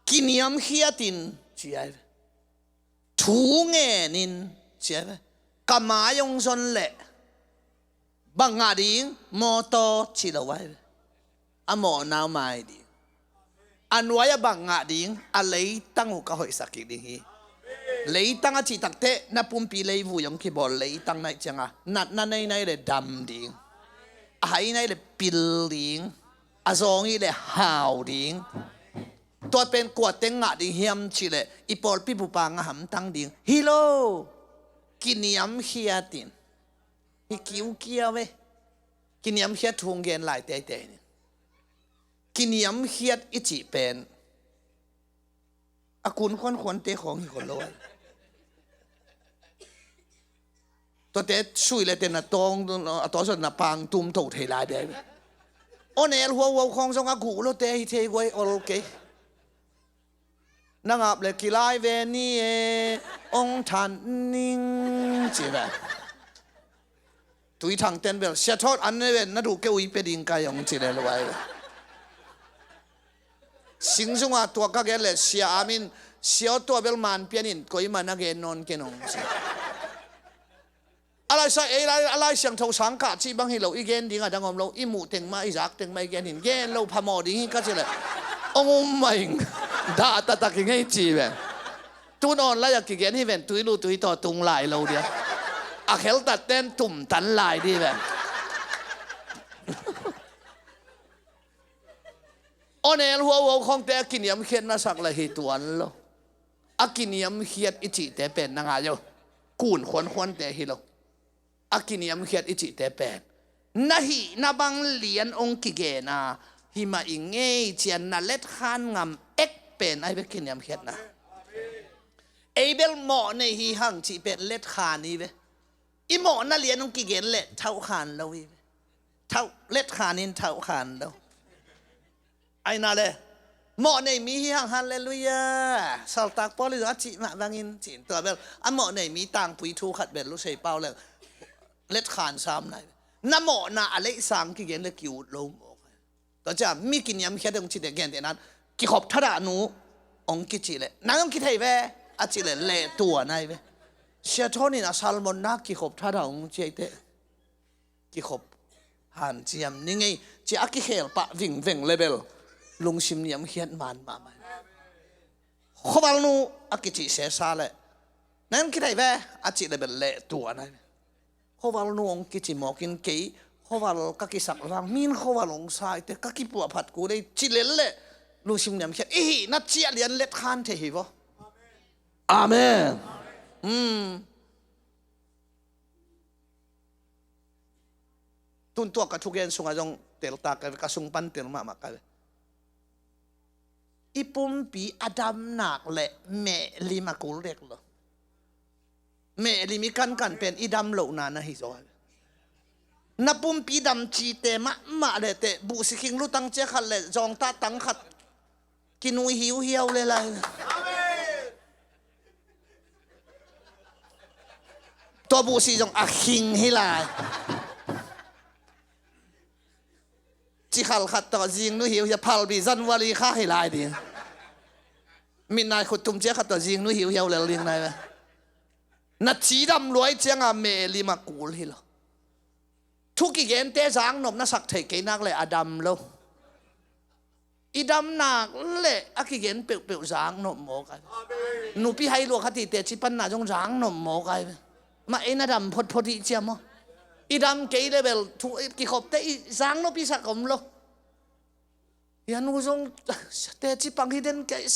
kiniamkhiatin ci ahi ve. Thu ngenin ci ahi ve. Ka mai hong zon leh bang ngah ding? Mawtaw ci lo ahi ve. A mawhna uh mai ding. A nuai-ah bang ngah ding? A leitang uh ka hoihsak kik ding hi. Leitang a cih takteh na pumpi leivui hong kibawl leitang na hih cianga natna nei na hih leh dam ding. A hai na hih leh pil ding. A zawng hih leh hau ding. Tua pen kua teng ngah ding hiam cih leh i pawlpi bupa ngah hamtang ding hi lo. Kiniamkhiatin. Hi kiukiau e. Kiniamkhiat thu hong gen lai teitei ni. Kiniamkhiat i cih pen a kun khuankhuante khawng hi khol lo ahi. Tuate sui le ten a tawng a tawng zot na pang tum tho thei lai bia hi. Aw nel huauhuau khawng zong a guh lote hi thei guai ol kei. Na ngap le kilai ve ni e, ong than ning ci ve. Tui Thang ten bel, Sia Thawt an ne ven, na duh kei ui pia ding kai ong ci le lo ai ve. Singzunga tua ka gen le Sia Amin, Sia aw tua bel man pian in, koima na gen nawn ken ong ci. A laisa ei lai, a Lai Siangtho sang kah cih bang hi lo, i gen ding a dang om lo, i muh teng mah, i zak teng mah i gen hin, gen lo phamawh ding hi ka ci le. Ong um mah ing, dah taktak i ngei ci ve. Tun awn lai a kigen hi ven, tui lu tui taw tung lai lo dia. A kheltat ten tumtan lai di ve. Aw nel huauhuau khawngte a kiniamkhiat na sak le hi tuan lo. A kiniamkhiat i cihte pen na ngai aw. Kun khuankhuante hi lo. A kiniamkhiat i cihte pen na hihna bang lian ong kigen a, hi mah i ngei cian na letkhan ngam ek pen ai ve kiniamkhiatna. Ei bel mawh nei hi hang cih pen letkhan hi ve. I mawhna lian ong kigen le thauhkhan lo hi ve. Thauh, letkhan in thauhkhan lo. Aina le mawh nei mi hi hang, halleluiah. Saltak Paul in a cih mah bangin cin tua bel a mawh nei mi tangpui thu khat bel lusei pau le letkhan sam nai. Na mawhna a leisang kigen le kiut lo mawk. Tua cia mi kiniamkhiat ong cite gente nan kikhop thadah nu ong kici le nang ong kithei ve a ci le leh tua nai ve. Sia Thawnin a salmon na kikhop thadah ong ciaite. Kikhop hanciam ni ngei cia a kikhel pah vingveng le bel lungsim niamkhiat man mahmah. Khuavalnu a kicih sesa le nang kithei ve a cih le bel leh tua nai ve. Khuavalnu ong kici mawkin kei khuaval ka kisak vang min khuaval ong saite ka kipuahphat kul ei ci lel le lungsim niamkhiat i hihna ciah lian letkhan thei hi vaw. Amen. Hmm. Tun tua ka thugen sungah zong teltak ka ve, ka sung pan tel mahmah ka ve. I pumpi a damnak le mehlim a kul dek lo. Mehlim i kankan pen i dam lohna na hi zaw. Na pumpi dam cite mahmah le teh buhsi khing lutang cia khat le zawngtah tang khat kinui hiuhiau le lai. Tua buhsi zong a khing hi lai. Cikhal khat tawh zingnu hiuhiau phalbi zanwali kha hi lai ding. Midnai khut tum cia khat tawh zingnu hiuhiau lel ding nai ve. Na cidam luai cianga mehlim a kul hi lo. Thu kigente zangnop na sak thei kei nak le a dam lo. I damnak le a kigen peuhpeuh zangnop mawk ai. Nupi hai luak khatite cipanna zong zangnop mawk ai. Mah ei na dam photphot ih cia maw? I dam kei le bel thu kikhopte i zangnop i sak om lo. Ia nu zong teci pang hi den kei.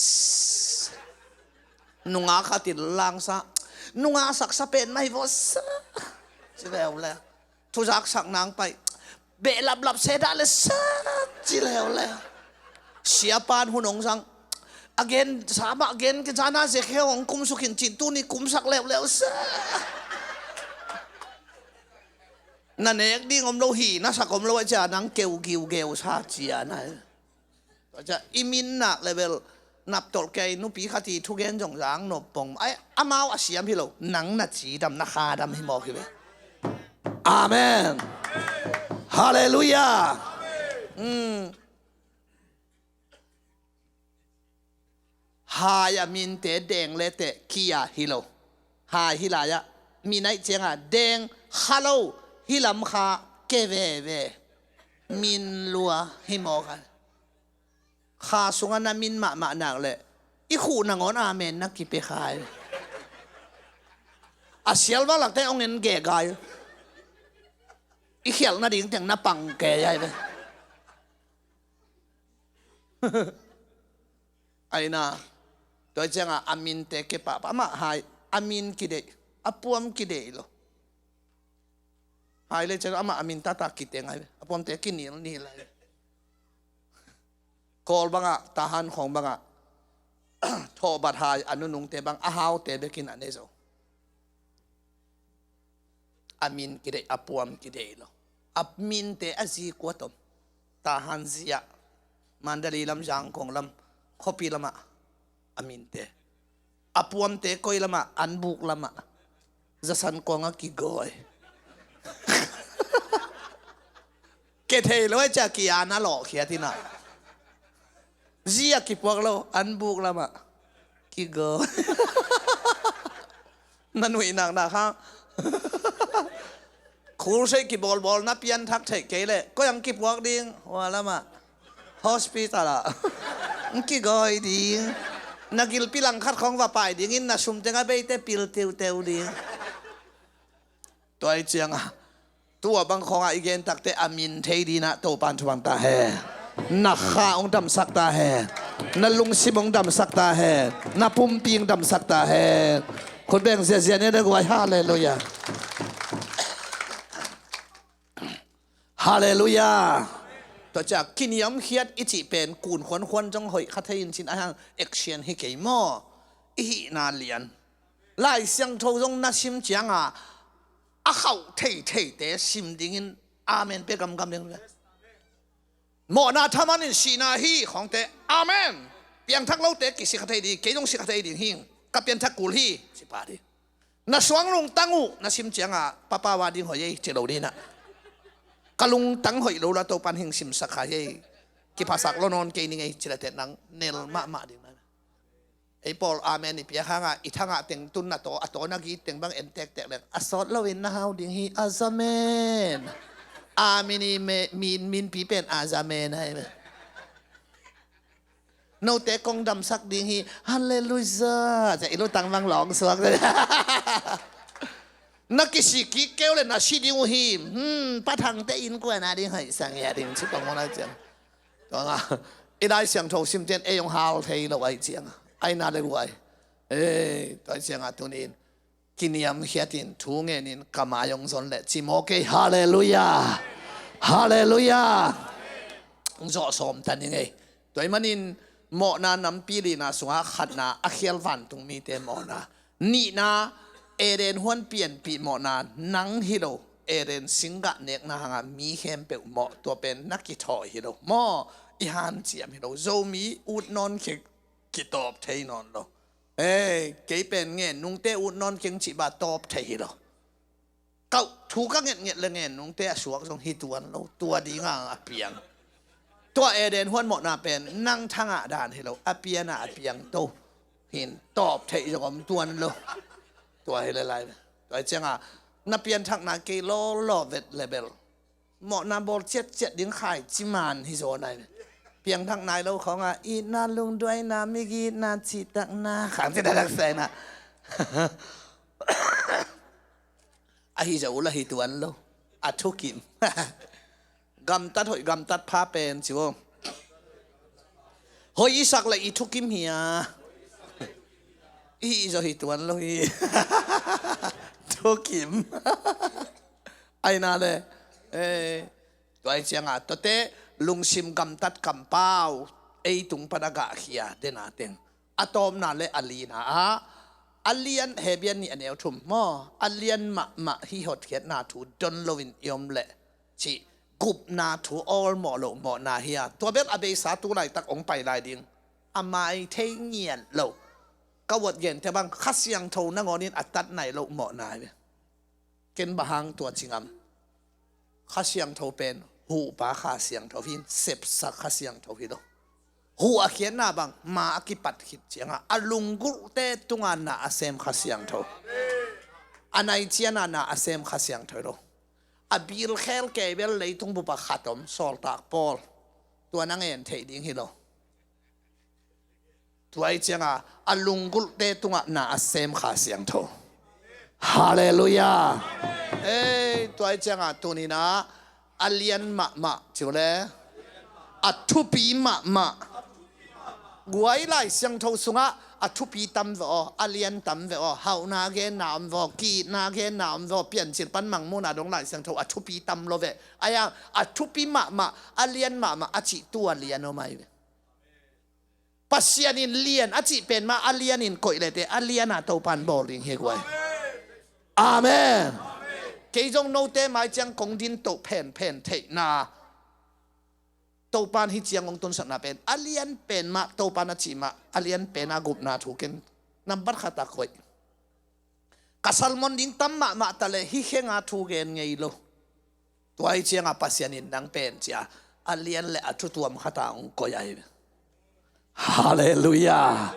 Nunga khatin langsa. Nunga saksa pen mai vawsa. Ci leuleu. Thuzak sak nang pai. Behlaplap se dah le sa. Ci leuleu. Siapan hun hong sang. A gen sama gen ke zana zek he hong kum sukin cin tuni kum sak leuleu sa. Na nek ding om lo hi, na sak om lo a cia nang keu giu geu sa cia na. Tua cia i minnak level naptolh kei nupi khati thugen zong zang nop pong. Ai, amau a siam hi lo, nang na cidam na khadam hi mawk hi ve. Amen. Halleluiah. Hai a minte deng le teh kia hi lo. Hai hi lai-ah min aih cianga deng kha lo hi lam kha ke veve. Min lua hi mawk a. Kha sungah na min mahmah nak le i khuh nangawn amen na kipia khai. A sial valakte ong en gegai. I khialh nading teng na pang ke ai ve. Aina tua cianga a minte kepahpah amah hai a min kideih a puam kideih lo. Hai le cian amah a min tata kiteng ai ve, a puamte kinil nil ai ve. Kawl bangah Tahan khawng bangah thawhbat hai a nunungte bang a haute bekin a ne zo. A min kideih a puam kideih lo. A minte a zi kua tom. Tahan ziah Mandalay lam Zangkong lam khuapi lamah a minte. A puamte koi lamah an buk lamah zasan kuangah kigawi. Ke thei lo ai cia ki-an a lawhkhiat inah zi a kipuak lo an buk lamah kigawi. Na nuih naknak hang khulseih kibawlbawl na pianthak theih kei leh koi ang kipuak ding hua lamah hospital ah ang kigawi ding. Na gilpi langkhat khawng va pai dingin na sumteng a beite pil teuteu ding. Tua i cianga tua bang khawngah i gen takte a min thei dinah Topan thupang ta he. Na kha hong damsak ta he. Na lungsim hong damsak ta he. Na pumpi hong damsak ta he. Khut beng ziazia ni na guai. Halleluiah. Halleluiah. Tua cia kiniamkhiat i cih pen kun khuankhuan zong hoih kha thei in cin a hang action hi kei maw? I hihna lian. Lai Siangtho zong na sim cianga a khauh theitheite sim dingin amen pia gamgam ding. Mawhna thaman in sihna hi khawngte amen. Piangthak lote kisik kha thei ding, kei zong sik kha thei ding hing. Ka pianthak kul hi. Sipa ding. Na suang lungtang uh na sim cianga papa wa ding hoih ei ci lo dinah ka lungtang hoih lo la Topan hing simsak kha ei. Kiphasak lo nawn kei ning ei ci late nang nel mahmah ding na. Ei pawl amen i piak hangah i thangah teng tun na taw a taw na git teng bang en tektek leng a sawt loin na hau ding hi a zamen. Amen i min minpi pen a zamen hai. Note kong damsak ding hi. Halleluiah. Cia i lutang bang lawng suak. Na kisik kik keu le na si ding uh hi. Hmm, pathangte innkuan a ding hoih sang ia ding ci pang mawna ciang. Tuanga i Lai Siangtho simten ei hong hal thei lo ai cianga aina le guai. Ei, tua ciangah tunin kiniamkhiatin thu ngenin ka mai hong zon leh ci maw kei. Halleluiah. Halleluiah. Hong zawh sawm ta ni ngei. Tua ahih manin mawhna nampi lina sungah khatna a khial vantung mite mawhna. Nihna, Eden huan pianpih mawhna nang hi lo. Eden singgah nekna hangah mi khempeuh mawh, tua pen na kithawh hi lo. Maw, i hanciam hi lo. Zomi ut nawn kik, kitawp thei nawn lo. Ei, kei pen ngen nungte ut nawn keng cih bang tawp thei hi lo. Kauh thu ka ngetnget le ngen nungte a suak zong hi tuan lo. Tua dinga a piang. Tua Eden huan mawhna pen nang thangah dan hi lo. A piana a piang to hin tawp theih zong om tuan lo. Tua hi le lai. Tua hi cianga na pianthakna kei lawlaw vet le bel mawhna bawl ciatciat ding khai ciman hi zaw nai. Piangthak nai lo khawngah itna, lungduaina, migitna, cihtakna, khang cihtakna, daksaina. Ahi zo uh la hi tuan lo. A thukim. Gamtat hoih gamtat pha pen ci vo. Hoih i sak le i thukim hi a. I hih zo hi tuan lo hi. Thukim. Aina le. Eh, tua hi cianga tuate lungsim gamtat kampau ei tung pan a gahkhia dena teng. A tawpna le a lina ah a lian, Hebru nih a neu thum maw, a lian mahmah hi hotkhiatna thu don loin i om leh cih gupna thu awlmawh loh mawhna hi a, tua bel a beisa tu laitak hong pai lai ding. A mai thei ngiat lo. Ka uat gente bang Kha Siangtho nangawnin a tat nai loh mawhna hi ve. Ken bang hang tua ci ngam? Kha Siangtho pen huhpa Kha Siangtho hi in sepsak Kha Siangtho hi lo. Huh a khiatna bang ma a kipat khit cianga a lunggulhte tunga na a sem Kha Siangtho. A nai ciana na a sem Kha Siangtho hi lo. A bilkhel kei bel leitung bupa khat om, sawltak Paul. Tua na ngen theih ding hi lo. Tua hi cianga a lunggulhte tungah na a sem Kha Siangtho. Halleluiah. Ei, tua hi cianga tunina a lian mahmah ci uh le a thupi mahmah. Guai Lai Siangtho sungah a thupi tam ve aw, a lian tam ve aw, hauhna genna om ve aw, ki-itna genna om ve aw, Piancil pan Mangmuhna dong Lai Siangtho a thupi tam lo ve. Aia a thupi mahmah, a lian mahmah a cih tu a lian om ahi ve. Pasian in lian a cih pen mah a lianin koih lete a liana Topan bawl ding hi guai. Amen. Kei zong note mai ciang kong din toh phenphen theihna Topan hi ciang hong tunsakna pen a lian pen mah Topan a cih mah a lian pen a gupna thu ken nambat khat a koih. Ka sermon ding tam mahmah ta le hi khenga thu gen ngei lo. Tua hi cianga Pasian in nang pen cia a lian le a thutuam khata hong koih ahi. Halleluiah.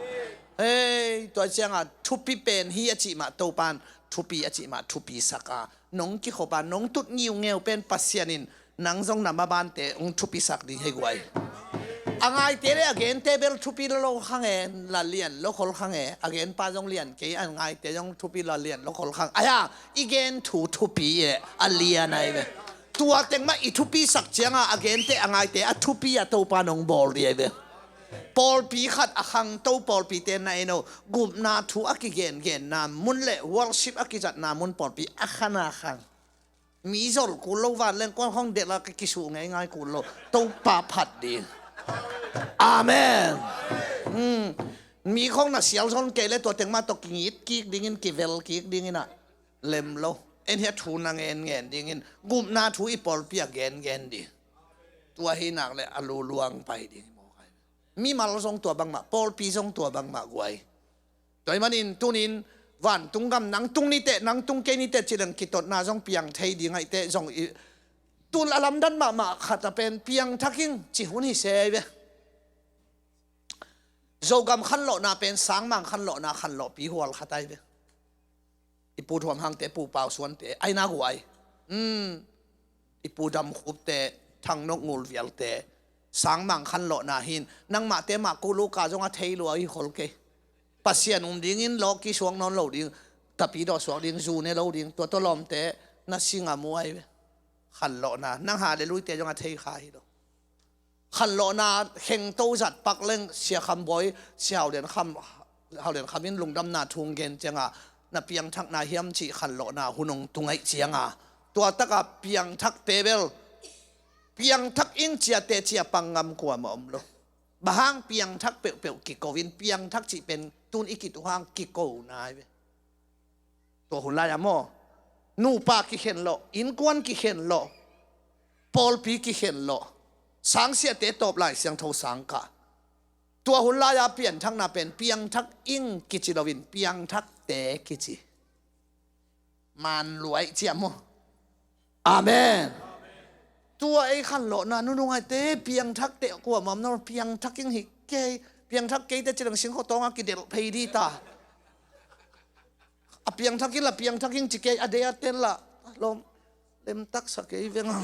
Hei, tua hi cianga thupi pen hi a cih mah Topan thupi a cih mah thupi saka nong kikhopa nong tut ngiungeu pen Pasian in nang zong na mabante hong thupisak ding hi guai. A ngaite le a gente bel thupi lo khange, la lian lo khol khange, a genpa zong lian kei, a ngaite zong thupi la lian lo khol khang. Aia i gen thu thupi e, a lian ahi ve. Tua teng mah i thupisak cianga a gente a ngaite a thupi a Topa nong bawl dih ahi ve. Pawlpi khat a khangto pawlpite na en o, gupna thu a kigengenna mun le worship a kizatna mun pawlpi a khana khang. Mi zol kul lo vanleng kuan khong delh a kisuh ngeingai kul lo. Topa phat ding. Amen. Mi khong na sial zon kei le tua teng mah tawh kingit kik dingin kivel kik dingin ah lem lo. En hi a thu na ngen ngen dingin gupna thu i pawlpi a gen gen ding. Tua hi nak le a luluang pai ding. Mimal zong tua bangmah, pawlpi zong tua bangmah guai. Tua hi manin tunin vantung gam nang tung niteh, nang tung kei niteh cileng kitotna zong piang thei ding ahi teh zong i tul a lamdan mahmah khat a pen piangthak ing ci hun hi se ve. Zogam khanlawhna pen sangmang khanlawhna khanlawhpi hual khat ahi ve. I Pu Thuam Hangte, Pu Pau Suante aina guai. I Pu Dam Khupte, Thang Nok Ngul Vialte, sangmang khanlawhna hin nangmahte mah kuluka zong a thei lua hi khol kei. Pasian um dingin lawki suak nawn lo ding, tapi dawh suak ding, zu ne lo ding, tua tawh lawmte na sing a mu ahi ve. Khanlawhna nang halleluite zong a thei kha hi lo. Khanlawhna khengto zat pak leng Sia Kham Bawi, Sia Hau Lian Kham Hau Lian Kham in lungdamna thu hong gen cianga, na piangthakna hiam cih khanlawhna hun hong tung ahih cianga, tua taka piangthakte bel, piangthak ing ciate ci-a pang ngam kuamah om lo. Bang hang? Piangthak peuhpeuh kiko in, piangthak cih pen tun i kituh hang kikona hi ve. Tua hun lai-a maw, nupa kikhen lawh, innkuan kikhen lawh, pawlpi kikhen lawh, sangsiate tawp Lai Siangtho sang kah. Tua hun lai-a pianthakna pen piangthak ing kici loin piangthakte kici. Manluai ciah maw? Amen. Tua ei khanlawhna, nunungaite, piangthakte kuamah om nawn lo, piangthak ing hi kei, piangthak keite ci leng singkho tawnga kidelh phei ding ta. A piangthak ing la, piangthak ing ci kei, a dei a tel la, lawm, lemtaksa kei veng a.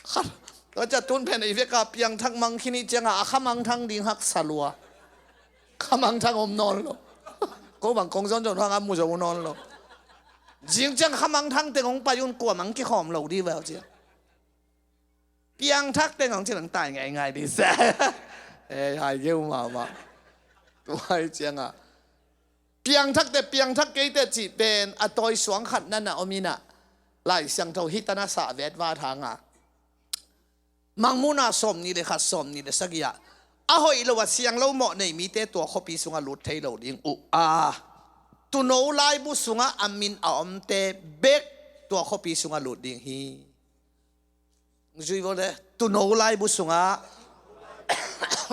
Kha, tua ciah tun pen ei veka piangthak mang khin i cianga a khamangthang ding haksa lua. Khamangthang om nawn lo. Ko bang kong zon zon hanga mu zo nawn lo. Zing ciang khamangthang teng hong pai un, kuamah kikhawm lo ding ve ciang. Piangthak teng hong ci lang tai ngaingai ding se. Eh, hai geu mahmah. Tua hi cianga piangthakte, piangthak keite cih pen a tawi suang khat na na om inah, Lai Siangtho hih tana sah vetvat hanga, Mangmuhna sawmnih le khat, sawmnih le sagih ah, a hoih lo a siang lo mawh nei mite tua khuapi sungah lut thei lo ding uh a, tuuno laibu sungah a min a omte bek tua khuapi sungah lut ding hi. Zui vo le, tuuno laibu sungah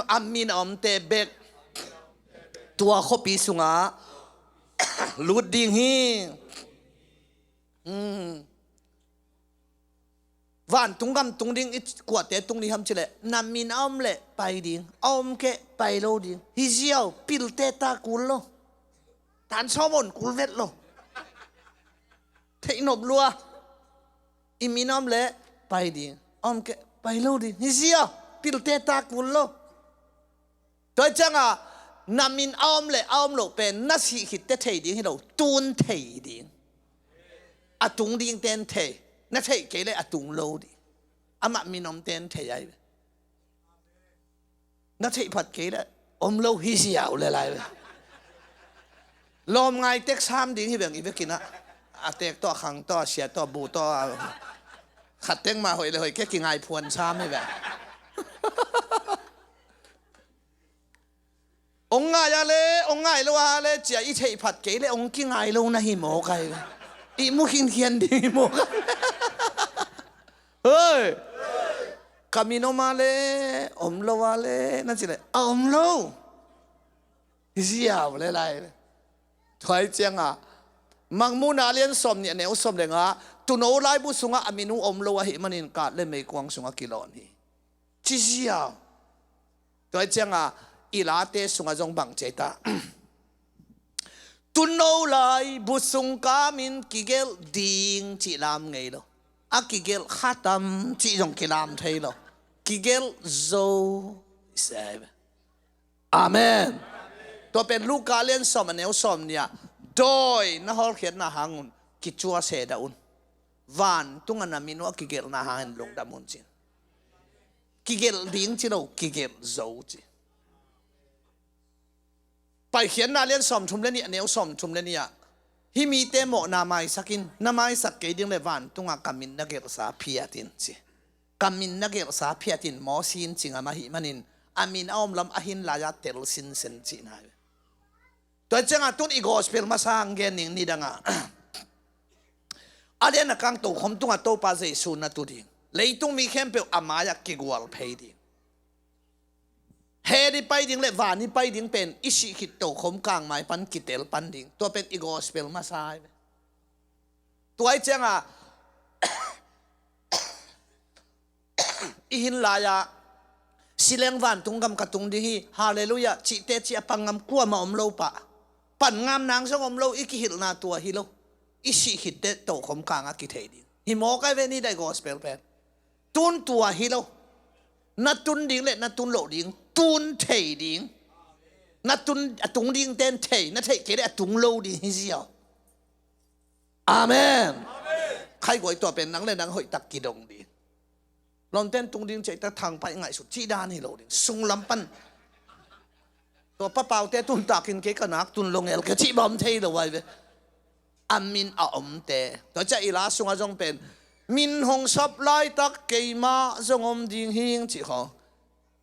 a min a omte bek tua khuapi sungah lut ding hi. Hmm. Vantung gam tung ding i kuate tung ding hiam cileh, na min a om leh pai ding, a om keh pai lo ding. Hi ziau, pilte ta kul lo. Tan sawm on kul vet lo. Theih nop lua. I min a om leh pai ding, a om keh pai lo ding. Hi ziau, pilte ta kul lo. Tua hi cianga na min a om le a om loh pen na sih khit teh thei ding hi lo, tun thei ding. A tung ding ten thei, na theih kei le a tung lo ding. Amah min om ten thei ai ve. Na theih phat kei le om lo hi ziau le lai ve. Lawm ngai tek sam ding hi veng i vekin ah. A tek tawh, a khang tawh, a sia tawh, a bu tawh, a khat tek mah hoih le hoih kei kingai phuan sam hi veng. Ong ngai a le, ong ngai lo a le, cia i theih phat kei le ong kingai lo na hi mawk ai. I mu khinkhian ding hi mawk ai. Hei! Ka min om a le, om lo a le, na ci le, a om lo. Hi ziau le lai le. Tua hi cianga Mangmuhna a lian sawmnih a neu sawm le nga, tuuno laibu sungah a min uh om lo ahih manin kat le meikuang sungah kilawn hi. Ci ziau. Tua hi cianga i late sungah zong bang ci ai ta? Tuuno laibu sung ka min kigelh ding cih lam ngei lo. A kigelh khatam cih zong kilam thei lo. Kigelh zo. Amen. Tua pen Luka lian sawm a neu sawmnih ah, dawi na hawlkhiatna hangun kicua sedah un. Vantung a na min uh a kigelhna hangin lungdam un ci. Kigelh ding ci lo, kigelh zo ci. Paikhiatna lian sawmthum le nih a neu sawmthum le nih ah, hih mite mawhna maisak in, na maisak kei ding le vantungah ka min na gelhsa phiat in ci. Ka min na gelhsa phiat in, Mosi in ci ngam ahih manin a min a om lam a hin lai-ah tel sinsen cihna hi. Tua hi ciangah tun i gospel masa hong gen ning, nidangah a lian a kang tokhom tungah Topa Jesu na tu ding, leitung mi khempeuh a mai-ah kigual phei ding. Hell i pai ding le van i pai ding pen i sih khit tokhom kang mai pan kitel pan ding. Tua pen i gospel masa hi ve. Tua hi ciangah i hin lai-ah si leng vantung gam ka tung ding hi, halleluiah, cihte cih a pang ngam kuamah om lo pah. Pan ngam nang zong om lo, i kihilhna tua hi lo. I sih khit teh tokhom kangah kithei ding hi mawk ai ve, nidai gospel pen. Tun tua hi lo. Na tun ding le na tun loh ding, tun thei ding. Na tun, a tung ding ten thei, na theih kei le a tung lo ding hi ziau. Amen. Khaiguai, tua pen nang le nang hoihtak kidong ding. Lawmten tung ding cih tak thangpaih ngaihsut cih dan hi lo ding. Sunglam pan Tua papaute tuntakin kei ka nak tun lo ngel kei cih bawm thei lo ai ve. A min a omte. Tua ciah i la sungah zong pen, min hong sap laitak keimah zong om ding hing cih khawng.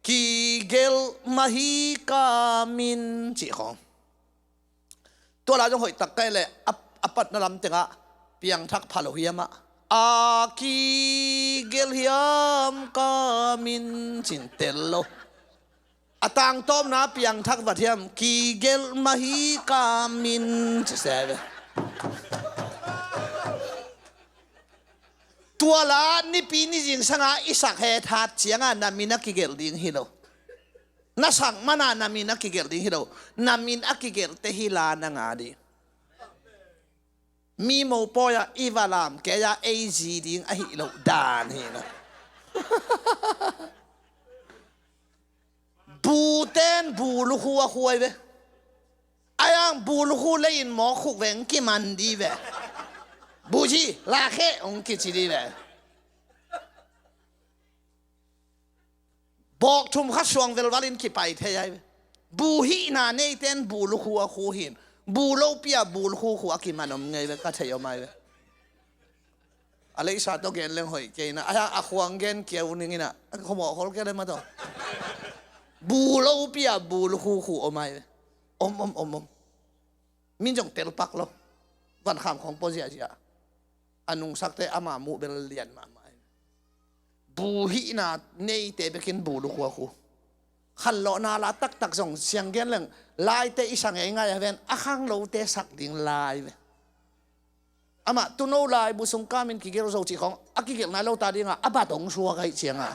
Kigelh mah hi ka min cih khawng. Tua la zong hoih tak kai leh a, a patna lam tengah piangthak pha lo hiam ah, a kigelh hiam ka min cin tel lo. A tangtawpna piangthak vat hiam, kigelh mah hi ka min ci se ve. Tua la nipi ni zingsanga i sak hethat cianga na min a kigelh ding hi lo. Na sak mana na min a kigelh ding hi lo. Na min a kigelhte hi la na ngah ding. Mi mopawi-ah i va lam kei-a ei zi ding ahi loh dan hi lo. Buten bu lukhu a khuai ve. Ayang bu lukhu leiin mawk khuk veng kiman di ve. Buzi lakhe ong kici di ve. Bawk thum khat suang velvalin kipai thei ai ve. Bu hihna neiten bu lukhu a khu hin, bu lopi-a bu lukhu khu a kiman om ngei ve, ka thei om ai ve. A leisa tawh gen leng hoih kei na, a, a khuang gen kiau ning ina, a khomawh khol kei le ma tawh. Bu lopi-a bu lukhu khu om ai ve. Om, om, om, om. Min zong telpak lo. Vankham khawng pua ziahziah. A nungsakte ama muh bel lian mahmah. Bu hihna neite bekin bu lukhu a khu. Khanlawhna la taktak zong siang gen leng laite i sang ei ngai a ven a khang lote sak ding lai ve. Amah tuno lai bu sung kamin kigelh zo cih khawng a kigelh nai lo ta dinga a bat hong suak aih cianga.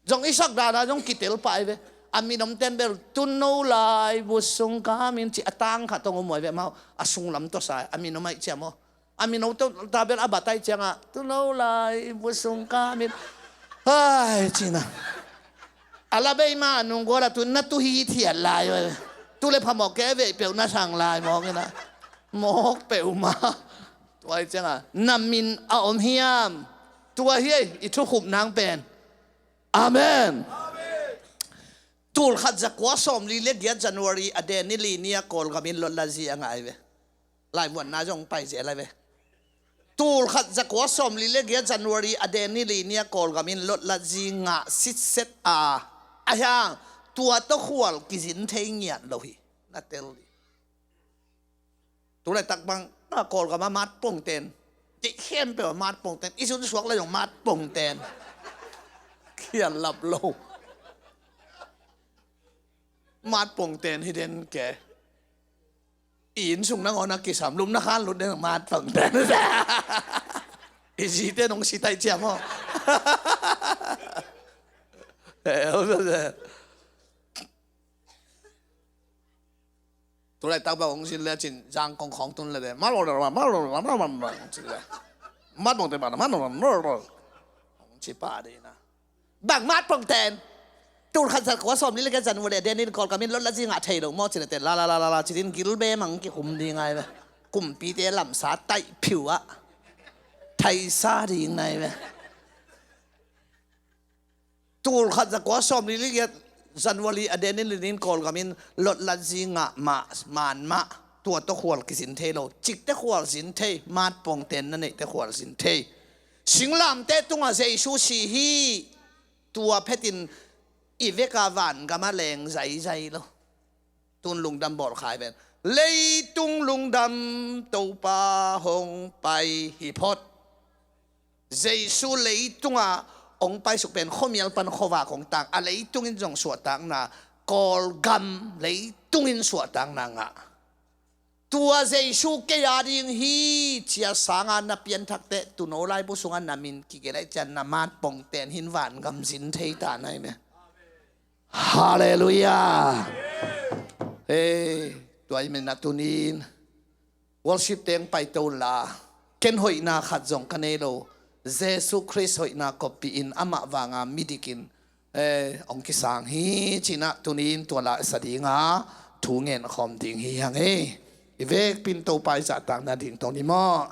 Zong i sak dana zong kitel pah ai ve. A min om ten bel tuno lai bu sung kamin ci a tang khat tong om ai ve mau. A sunglam tawh sa a min om aih ciam aw. A min om tawh ta bel a bat aih cianga tuno lai bu sung kamin. Hai cina. A la bei ma a nung guala tu na tu hi thiat lai ve. Tu le phamawh ke veih peuh na sang lai mawk ina. Mawk peuh ma. Tua aih cianga na min a om hiam. Tua hi ei i thukhupna pen. Amen. Tul khat za kua sawmli le giat January a den ni li ni a Kawlgamin lotla zi a ngai ve. Laivuanna zong pai zel ai ve. Tul khat za kua sawmli le giat January a den ni li ni a Kawlgamin lotla zi ngah sitset a, a hiang tua tawh khual kizin thei ngiat lo hi. Na tel dih. Tulaitak bang a Kawlgam a matpongten, cih khempeuh a matpongten, i zun suak le zong matpongten. Khial lap lo. Matpongten hi den ke. I inn sung nangawn a kisam lum na khan lut den matpongten. I zite nong si tai ciam aw. Tulaitak bang hong zin le cin zang kong khawng tun le de. Mal lo lo mal lo lo mal lo lo mal lo lo. Cin le. Mat bong te bang mal lo lo mal lo lo. Hong ci pa de na. Bang mat bong ten. Tul khat za kua sawmli le giat January a den ni Kawlgamin lotla zi ngah thei lo maw cin le ten la la la la la cin gil be mang ki khum ding ai ve. Kumpi te lamsa tai phiu a. Thai sa ding nai ve. Tul khat za kua sawmli le giat January a den ni li ni Kawlgamin lotla zi ngah mah man mah. Tua tawh khual kizin thei lo. Cikte khual zin thei. Matpongten na neihte khual zin thei. Singlamte tungah Jesu si hi. Tua phetin i veka vangam a leng zaizai lo. Tun lungdam bawl khai ven. Leitung lungdam Topa hong pai hi phot. Jesu leitungah hong paisuk pen khuamial pan khuavak hong tang a, leitungin zong suahtakna, Kawlgam leitungin suahtakna ngah. Tua Jesu kei a ding hi cia sanga na pianthakte tuno laibu sungah na min kigelh aih cian na matpongten hin vangam zin thei ta nai me. Halleluiah. Hei, tua i min a tunin worship teng paito la. Ken hoihna khat zong ka nei lo. Jesu Khrist hoihna koppihin amah vanga midikin eh, hong kisang hi cinah tunin tua la sa dinga thu ngen khawm ding hi hang ei. I vekpin Topa i zahtakna ding tong ni maw?